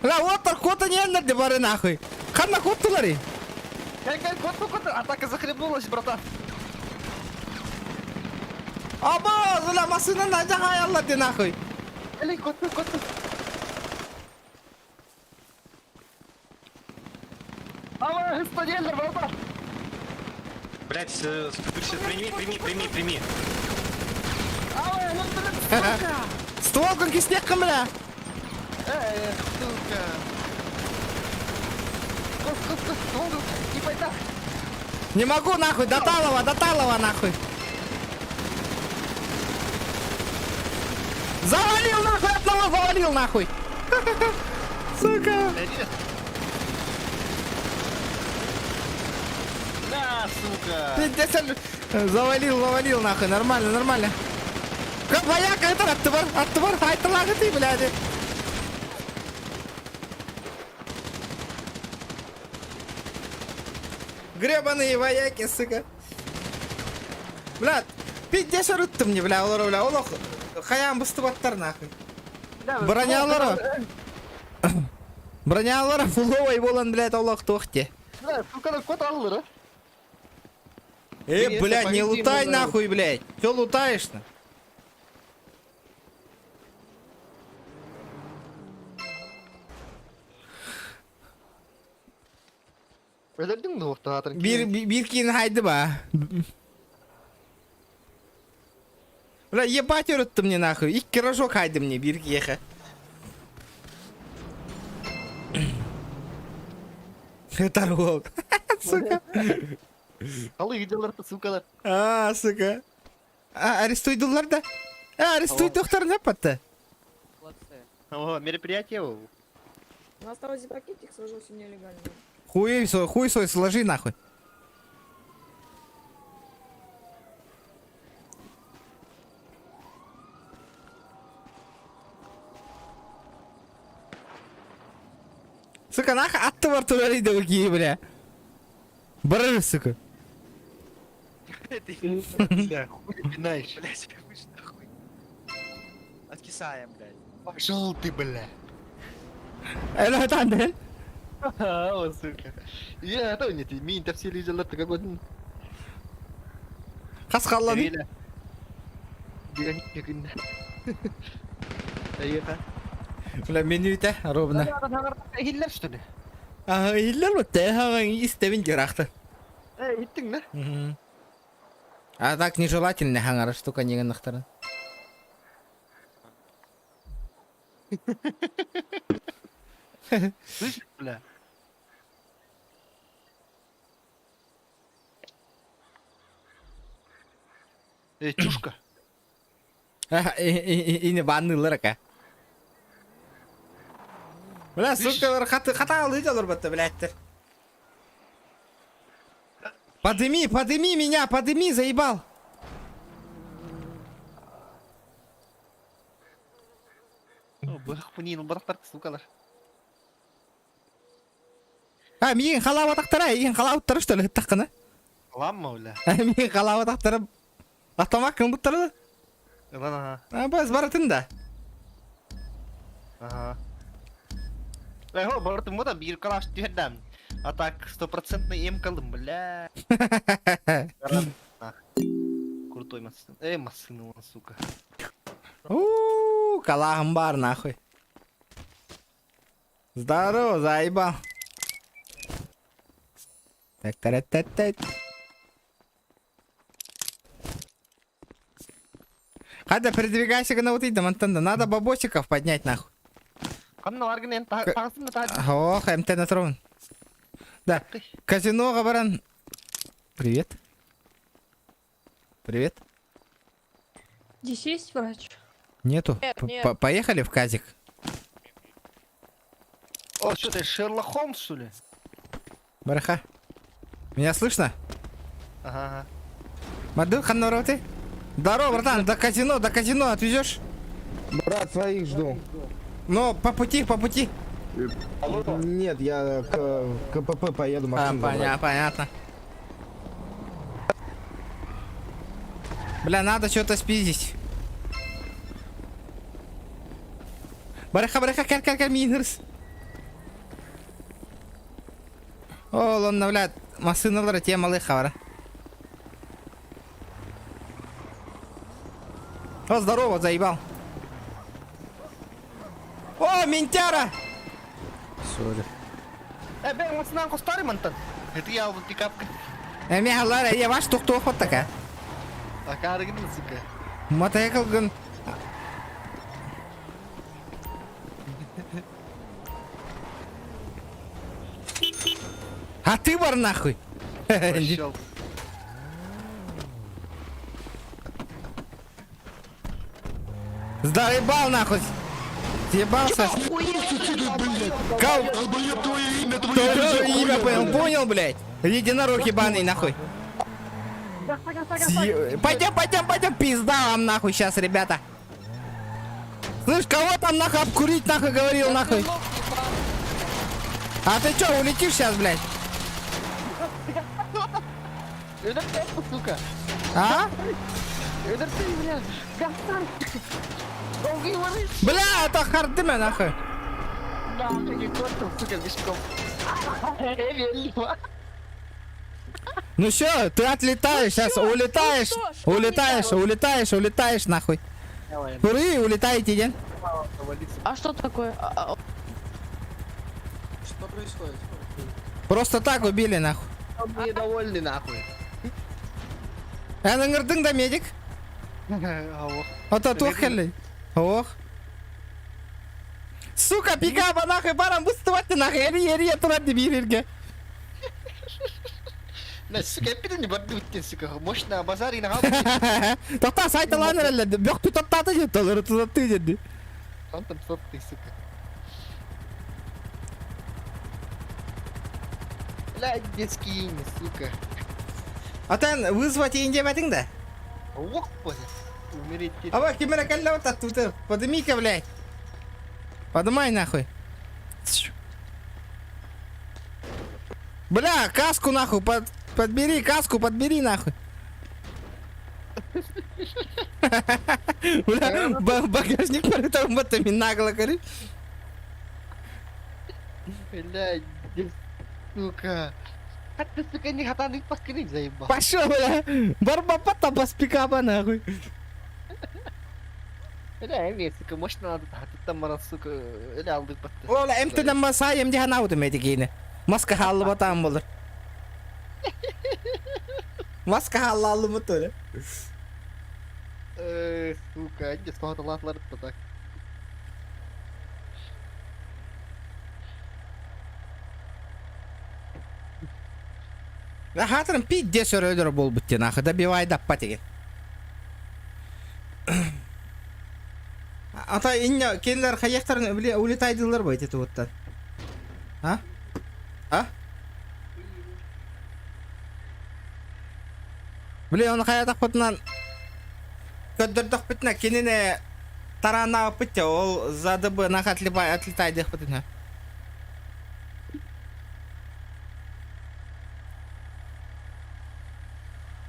Бля, оттар кота не де бары нахуй. Ханна коттулары. Кел, кел, кот, кот, атака захлебнулась, братан. Аба, бля, машина на хаяллар де нахуй. Кел, кот, кот. Ава, hısta братан. Блять, прими, прими, прими, прими. Ава, ну сука. Ствол киснек бля. Эх, сука. Кот, кот, кот, ствол, не пойда. Не могу нахуй, до Талова, до Талова нахуй. Завалил нахуй, одного завалил нахуй. Сука. На, сука. Пиздец, Завалил, завалил нахуй, нормально, нормально. Как вояка, это оттвор, оттвор, айтылағы ты, блядь. Гребаные вояки, сука. Бля, пиздец ұрытты мне, бля, олар, бля, олох, хаян бысты баттар, нахуй. Бронялары. Бронялары фуловый болан, блядь, олох тохте. Бля, сука, кот алыр, Э, блядь, не лутай нахуй, блядь. Чё лутаешь-то? Bir, bir кин хайды ба. Бля, ебать ұрытты мне нахуй. Икки рожок хайды мне, бир киеха. Ытар уол. Сука. Халы идэлэр сукалар. А, сука. А, арестуйдулар да? А, арестуйдуктарын аппатты. О, мероприятие ол. У нас там пакетик сложился нелегально. Хуй свой, хуй свой сложи нахуй. Сука, нахуй аттыбар турар иди бля. Барыр, сука. Бля, хуй пинаешь. Блядь, вы нахуй. Откисаем, блядь. Пошел ты, бля. Эле танден. О, сука. Я, это не ты, мин тәфсил иҗаллар тыга годин. Хас халлан. Дигән якында. Әйе, Бля, меню-то ровно. Хиллер, что ли? Ага, хиллер вот те, ага, истебин дирахты. Э, иттең, да? А так нежелательно хаңара штука неген нахтарын. Слышь, бля. Эй, чушка. Ини баннылар ака. Бля, сукалар хаты хата алыдалар батта, блядь. Подыми, подыми меня, подыми, заебал. Сукалар. А, миин халава тақтара, миин халава тақтара, что ли, таққына? Ламма, бля. Миин халава тақтара. Автомат кім бұттырды? Ага. А, баз баратын да. Ага. Эй, бартым вот бир калаш түһәрдәм. А так стопроцентный эм калдым, бля. Крутой машина. Эй, машина он, сука. У, калахым бар, нахуй. Здорово, заебал. Так, та та та Хада, передвигайся на вот идем, Антон, надо бабосиков поднять нахуй. Ох, МТ на трон. Да, казино габаран. Привет. Привет. Здесь есть врач? Нету. Нет, нет. Поехали в казик. О, что ты, Шерлок Холмс, что ли? Бараха. Меня слышно? Ага. Мадыл ты? Здорово, братан, до казино отвезешь? Брат, своих жду. Но по пути, по пути. Нет, я к КПП поеду А, машину понятно, понятно. Бля, надо что-то спиздить. Бараха, бараха, кар, кар, кар, минерс. О, лонна, бля, машиналар те малые хавара. О, здорово, заебал. О, ментяра! Сори. Э, бен, машинан костарым, Антон. Это я вот пикапка. Э, я ваш тух-тух вот такая. А карыгын, сука. Мотоцикл гын. А ты бар нахуй! Пошел. Заебал нахуй! Съебался! Кау... Твое имя, понял, понял, блядь? Единорог ебаный, нахуй. Пойдем, пойдем, пойдем, пизда вам нахуй сейчас, ребята. Слышь, кого там нахуй обкурить нахуй говорил нахуй? А ты чё, улетишь сейчас, блядь? Сука. А? Бля, это хардыма нахуй. Ну все, ты отлетаешь сейчас, улетаешь, Ну улетаешь, улетаешь, улетаешь нахуй. Куры, улетаете, день. А что такое? Что происходит? Просто так убили нахуй. Недовольный нахуй. Әніңірдің да медик. Ата тух келли. Ох. Сука, пикапа нахуй, барам быстыватты нахуй, эри эри турат деп ерерге. На, сука, эппитин бардыбыт сука. Мощно базар и нахал. Тоқта сайталаан эрэллэр. Бөх тутаттаата диэн толору тутаттыы диэн. Там сотый, сука. Блядь, детский сука. Атан вызвать индиабатың да? Ох, блядь. Умереть. Аба ким эрэ кэллэ таттыбыты. Подыми-ка, блядь. Подымай нахуй. Бля, каску нахуй, подбери, каску подбери нахуй. Бля, багажник порытал ботами нагло, короче. Блядь, сука. А ты, сука, не хатаны паскрыть заебал. Пошел, бля. Барбапата бас пикапа нахуй. Бля, эми, сука, мощно надо, а ты там, марат, сука, или алдык батты. Ола, эмтенен масайым дихан аудым эдигини. Маска халлы батам болur. Маска халлы аллы мутур. Сука, не схватала так. Хатырым пиздец өрөлөр болбут тен ахы добивай даппа деген. Ата инне келлер хаяктарын улетайдылар бу эти туттан. А? А? Биле оны хаятак бутунан көддөрдөх битна кинине тарана битте ол задыбы нах отлипай отлетайдых бутуна.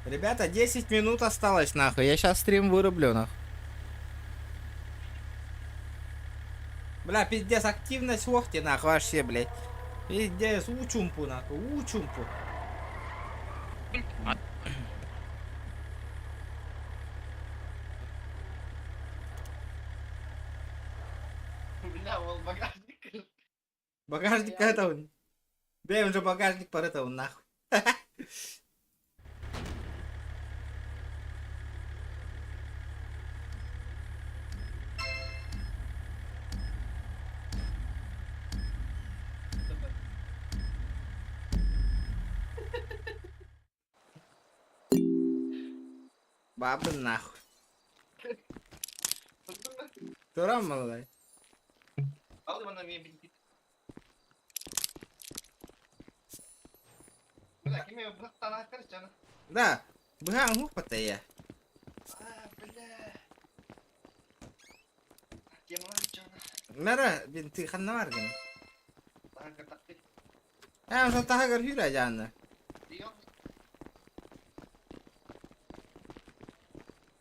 Ребята, 10 минут осталось нахуй. Я сейчас стрим вырублю нахуй. Бля, пиздец, активность лохти нахуй вообще, блядь. Пиздец, учумпу нахуй, учумпу. Бля, ол багажник. Багажник этого. Бля, уже багажник пор этого нахуй. Бабы нахуй. Туран малай. Да, быһаң хуп патая. А, бля. Мера бин ты ханна бар гын. Ә, ошо тахагар хүрә жаны.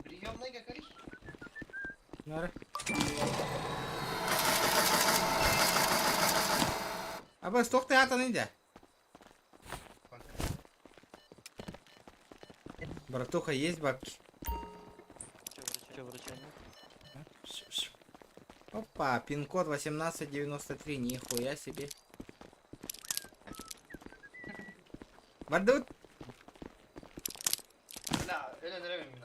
Приемный какой? Мера. Аба стокты атан инде. Братуха, есть бабки? Опа, пин-код 1893, нихуя себе. Бардут. Бля, öyle nereye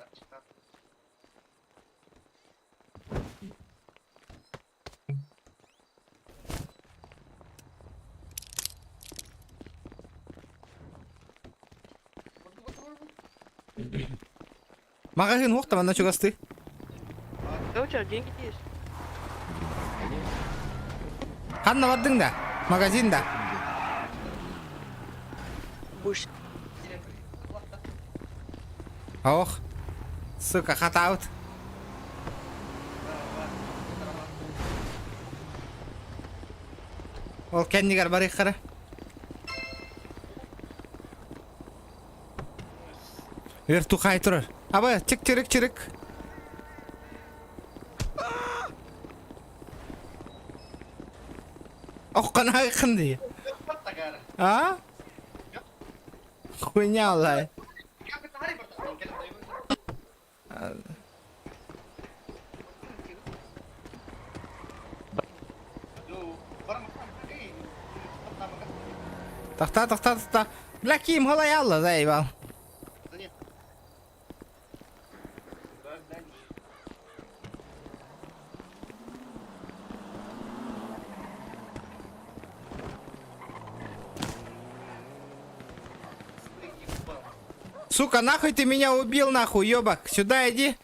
Магазин ух там, на чугасты. Да у тебя деньги есть? Ханна бардың да, магазин да. Будешь Ох, сука, хат аут. Ол кеннигер бар ихара. Вертухай турар. Аба, чик чирик чирик. Ох, канай хынды. А? Хуйня алай. Тахта, тахта, тахта. Бля, ким халай алла, заебал. Сука, нахуй ты меня убил, нахуй, ёбак. Сюда иди.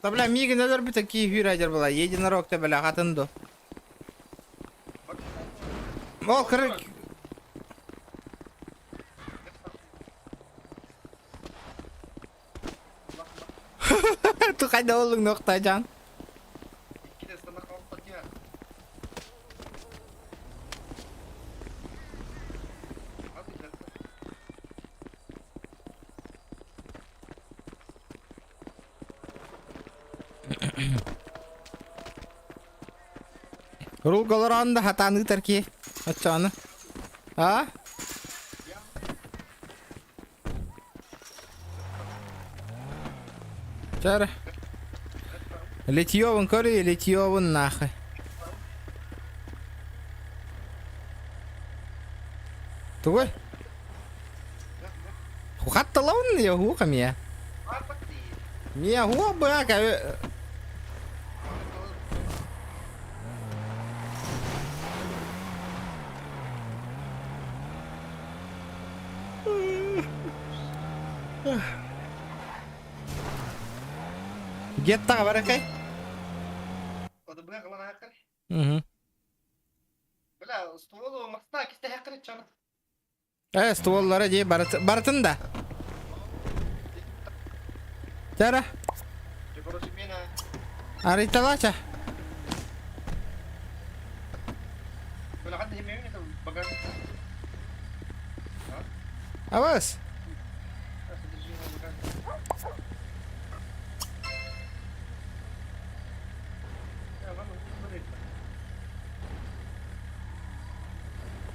Да, бля, миигин өлөрбүтэ киһи райдер была. Единорог ты, бля, хатын ду. Ол кырык. Тухайда олуң нохтажан. Рулга олорон да хатаан ыытар киһи. Оччону. А? Чара. Литьевын көрүй, Литьевын нахуй. Тугуй? Хатталавын я хука мия. Мия хуа бака. Геттаҕа баракай. Угу. Э, стволлара дии барытын да. Тара. Арыйталача. Абас.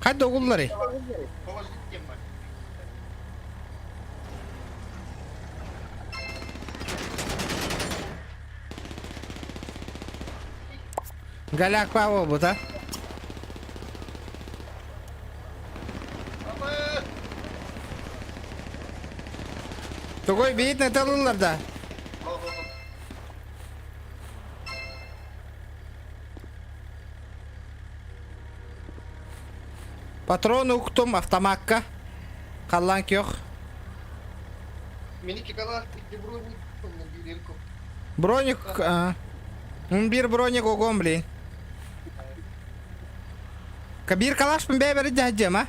Хайда оҕулларый? Голяк буолбут а? Тугуй биит нэтэлыллар да? Патрон уктум автомакка. Халлаан күөх. Броник... Биир броник огом, блин. Кабир калашпын бэйбэри дьаһдьыам, а?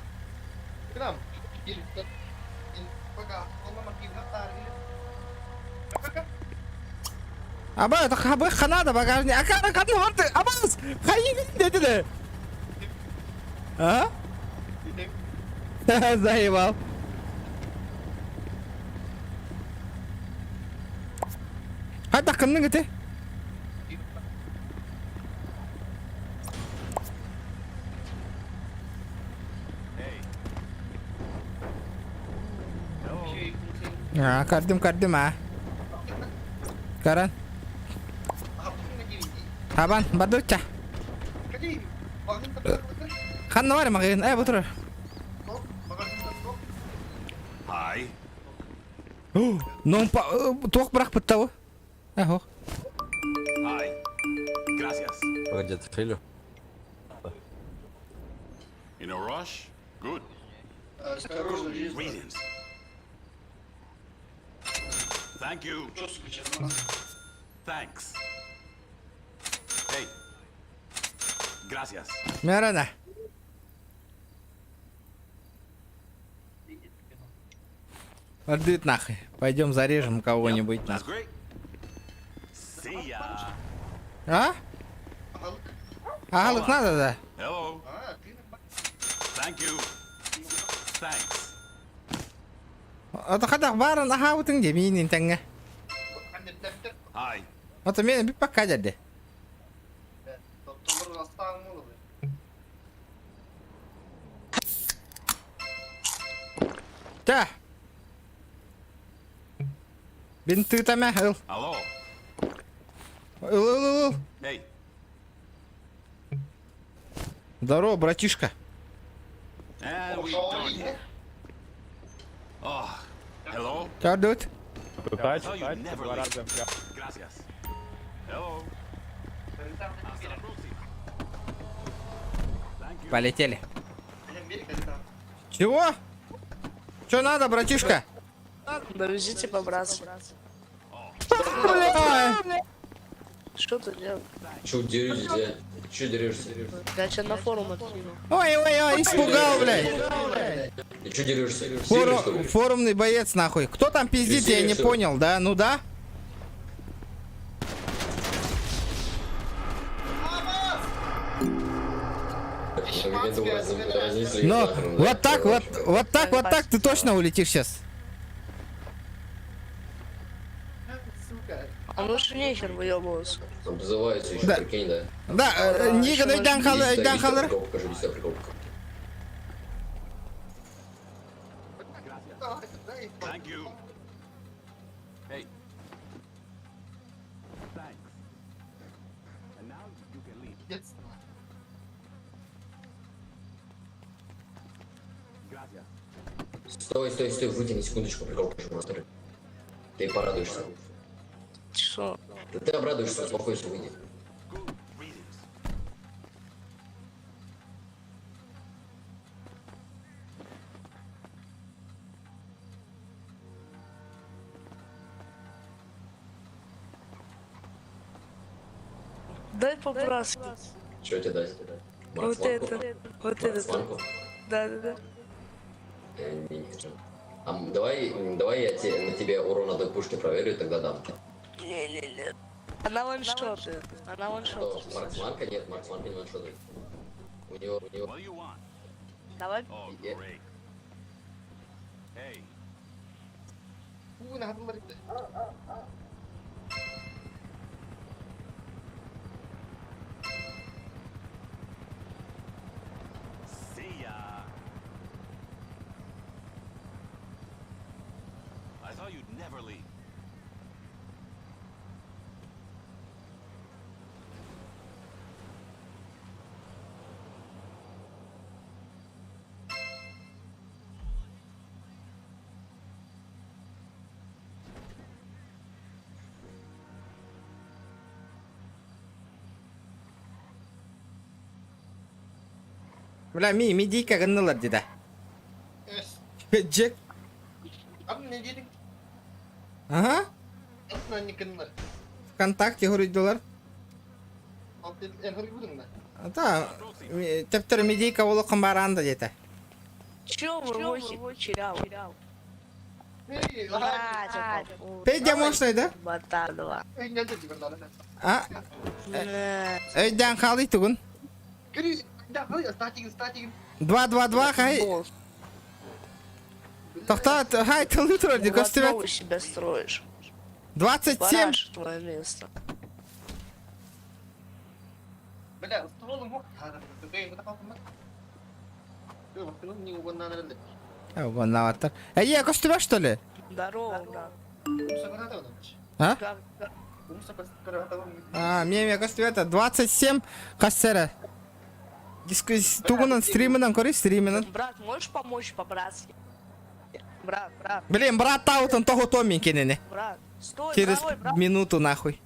Аба, это хабы ханада багажник. Акара ханна варты. Абас! Хайы деді. А? Заебал. Хайдах кынның ити? А, көрдүм, көрдүм, а. Көрөн. Табан, бардыча. Ханна бар магазин? Э, бу турар. Hi. Ну, туох бырахпыт бу? Эхо. Hi. Gracias. Погоди, отстрелю. In a rush? Good. Greetings. Thank you. Thanks. Hey. Gracias. Мярана. Ордыт нахуй. Пойдем зарежем кого-нибудь That's нахуй. great. See ya. А? Агалык надо, да? Hello. Thank you. Thanks. Ото хадах барын аһаабытыҥ дии миинин тэҥҥэ. Hi. Ото миэнэ бүппэккэ дьэрдэ. Чэ. Бинтыытама ыл. Алло. Ыл ыл ыл ыл. Hey. Здорово, братишка. And we done here. Oh, hello. Чардут. I thought you'd never leave. Gracias. Hello. Hasta la próxima. Thank you. Полетели. Чего? Че надо, братишка? Довезите по-братски. Бля! Что ты делаешь? Че дерешься, Че дерешься? Я тебя на форум откину. Ой, ой, ой, испугал, блядь. Ты че дерешься? Форумный боец, нахуй. Кто там пиздит, я не понял, да? Ну да? Но вот так, вот, вот так, вот так ты точно улетишь сейчас. А ну что нехер выебываться. Обзываются еще, Да. прикинь, да? Да, Ниган, өйдән калыр, өйдән калыр. Покажи, иди сюда, прикол покажу. Стой, стой, стой, выйди на секундочку, прикол покажу, смотри. Ты порадуешься. Что? Да ты обрадуешься, успокойся, выйди. Дай по-братски. Чего тебе дать? Вот это. Вот это. Марксманку? Да, да, да. Не, не хочу. А давай, давай я те, на тебе урон от пушки проверю, и тогда дам. Не-не-не. Она ваншотает. Она Что, ваншотает. марксманка? Нет, марксманка не ваншотает. У него, у него... Давай. Бля, ми, медийка гыннылар диде. Джек. Ага. Вконтакте говорит Да, тептер медийка олықын баранда деді. Чё вы, лохи? Терял. Петя можно, да? Батанова. А? Өйдән қалы түгін. 2-2-2, хай. Тоқта, хай, тылы тұрады, Блатного көстібет. себя строишь. 27. Параша твое место. Вон Эй, көстібет, что ли? Здорово, брат. А? Как, как? А, мне көстібет, 27 қассара. Тугунан стримынан көрей, стримынан. Брат, можешь помочь по-братски? Брат, брат, Блин, брат таутын того томин кенене. брат. Стой, Через правой, брат. минуту нахуй.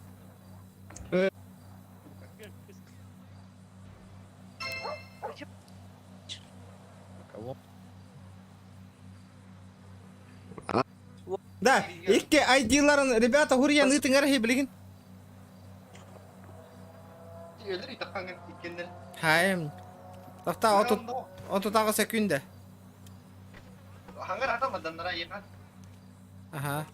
Да, икки айдиларын, ребята, хурьян ытың архи билигин. Хайм. Тохта отут отутагы секунда. Ага.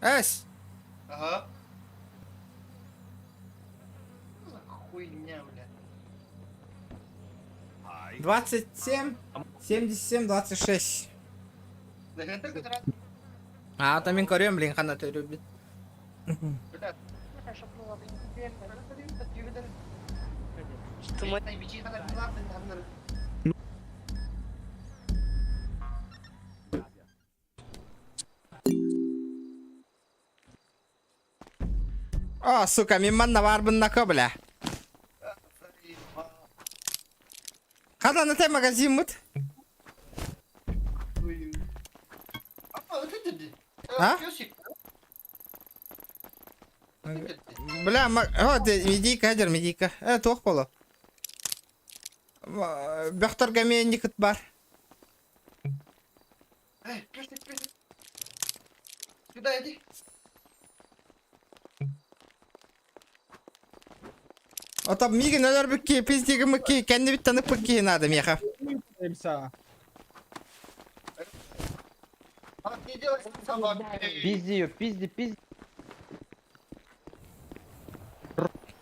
Эс. Ага. Хуйня, бля. 27 77 26. А, там мен көрөм, блин, хана төрү бит. А, сука, мен манна барбын нако, бля. Хана на те магазин мут? А? Бля, о, медийка, адер, медийка. Э, туох боло. бөхтөргө эмиэ никыт бар. Эй, песик, песик. Сюда иди. Ото миигин өлөрбүт пиздигиммит киһи кэннибиттэн ыппыт киһи надо миэхэ. А не делай собаку. Пизди ее, пизди, пизди.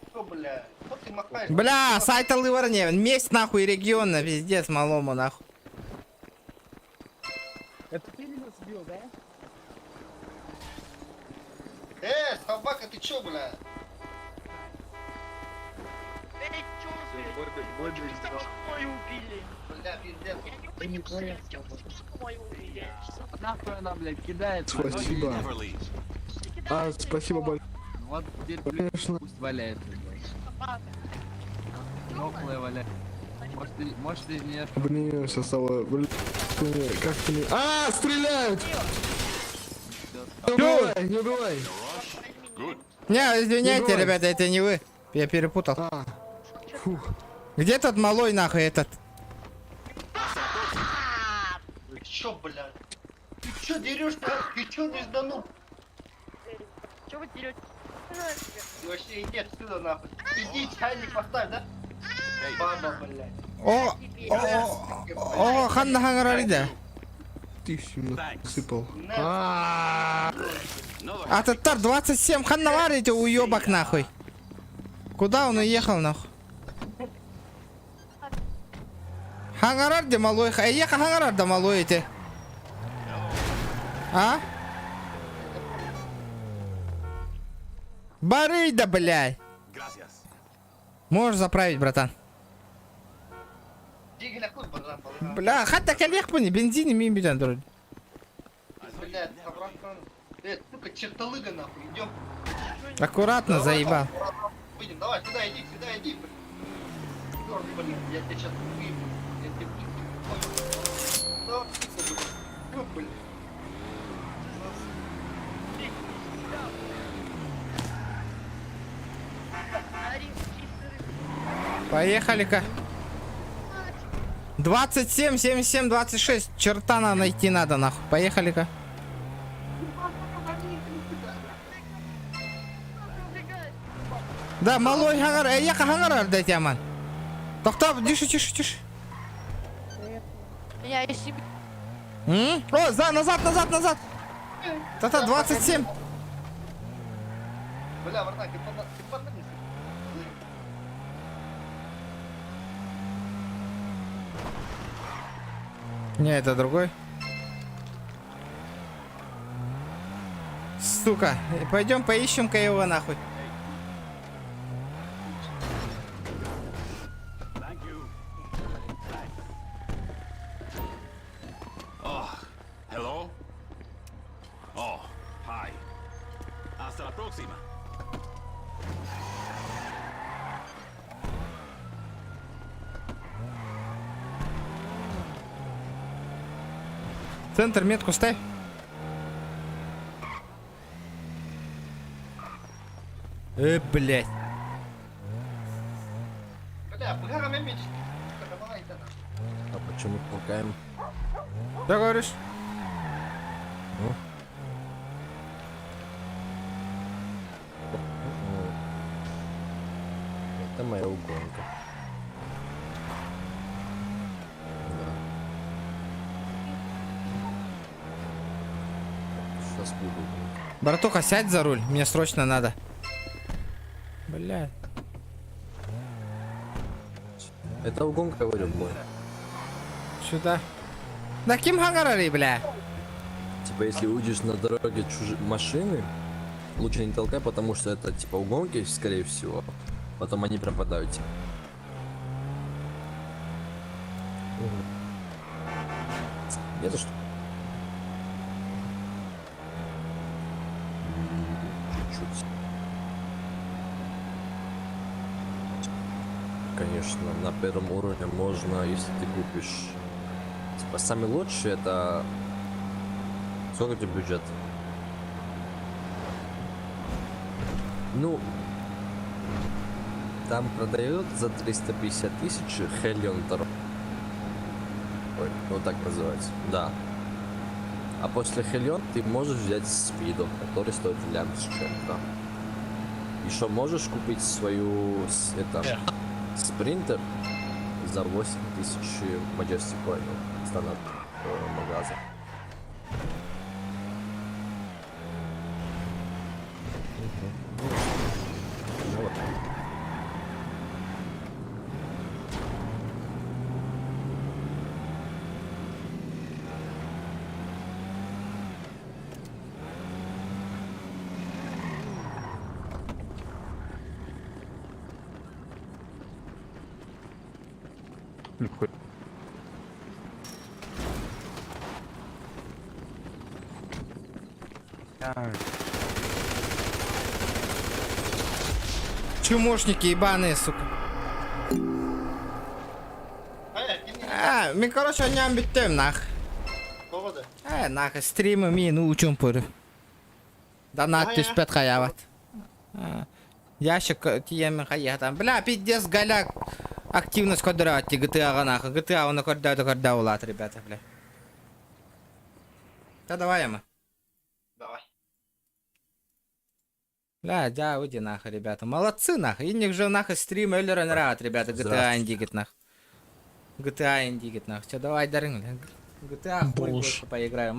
Что, бля? Что ты махаешь? Бля, сайт не, месть нахуй региона, пиздец малому нахуй. Это ты меня сбил, да? Собака, ты чё, бля? Эй, чё, мою убили? Бля, пиздец. Мою убили. Нахуй она, блядь, кидает. Спасибо. А, спасибо большое. Ну вот теперь, блядь, пусть валяется, блядь. Дохлая валяется. Может, ты, может, ты из нее Обнимемся с тобой. Блин, как ты меня... А, стреляют! Не убивай, не убивай. Не, извиняйте, бывает. ребята, это не вы. Я перепутал. А, фух. Где тот малой нахуй этот? Ты чё, бля? Ты чё дерешься? Ты чё не сданул? Чё вы дерете? Ты вообще иди отсюда нахуй. Иди чайник поставь, да? Баба, блядь. О, о, о, ханна хангарарида. Тысячу насыпал. На. А татар 27 ханна варите, уебок нахуй. Куда он уехал нахуй? Хангарар малой, ехал хангарар да малой эти. А? Барыда, блядь. Можешь заправить, братан. Бля, хатта коллег бензин ми биден друг. Блядь, обратно. Сука, чертолыга нахуй, идем. Аккуратно, заебал. Выйдем, давай, сюда иди, сюда иди. Черт, блин, я тебя сейчас выебу. Я тебе Да, сука, блин. Блин. Поехали-ка. 27, 77, 26. Черта на найти надо, нахуй. Поехали-ка. Да, малой хангар, ехал хангар, дайте аман. Тоқтап, тише, тише, тише. Я если М? О, за, назад, назад, назад. Та-та, 27. Бля, Варнак, ты под, ты под Не, это другой. Сука, пойдем поищем-ка его нахуй. Hello? Oh, hi. Hasta la próxima. Центр метку ставь. Блядь. Бля, бля, меч. Давай, да. А почему толкаем? Что говоришь? Ну? Это моя угонка. Да. Сейчас буду. Братуха, сядь за руль, мне срочно надо. Бля. Это угонка, говорю, мой. Сюда. Да ким хангарари, бля? Типа, если увидишь на дороге чужие машины, лучше не толкай, потому что это типа угонки, скорее всего. Потом они пропадают. типа. Не за что. Чуть-чуть. Конечно, на первом уровне можно, если ты купишь. Типа, самый лучший это... Сколько у тебя бюджет? Ну... Там продают за 350 тысяч Хелион второй. Ой, вот так называется. Да. А после Хелион ты можешь взять Спидо, который стоит лям с чем-то. Еще можешь купить свою с- это, спринтер за 8 тысяч Majestic Coin стандарт магаза. Ну вот. Нихуя. Чумошники ебаные, сука. А, мен, короче, аням бүттүм, нах. Поводы. Э, нах, стримы мин учум пыры. Донат түспэт хайаабат. Ящик тиемен хайятан. Бля, пиздец, голяк. Активность квадрате, GTA нахуй. GTA он көрдө көрдө улат, ребята, бля. Да давай, мы. Давай. Бля, да, уйди нахуй, ребята. Молодцы, нахуй. Инник же нахуй стрим Эллер нрат, ребята. GTA Здравствуйте. индигит нах. GTA индигит нах. Все, давай, дарын, бля. GTA хуй Буш. больше поиграем.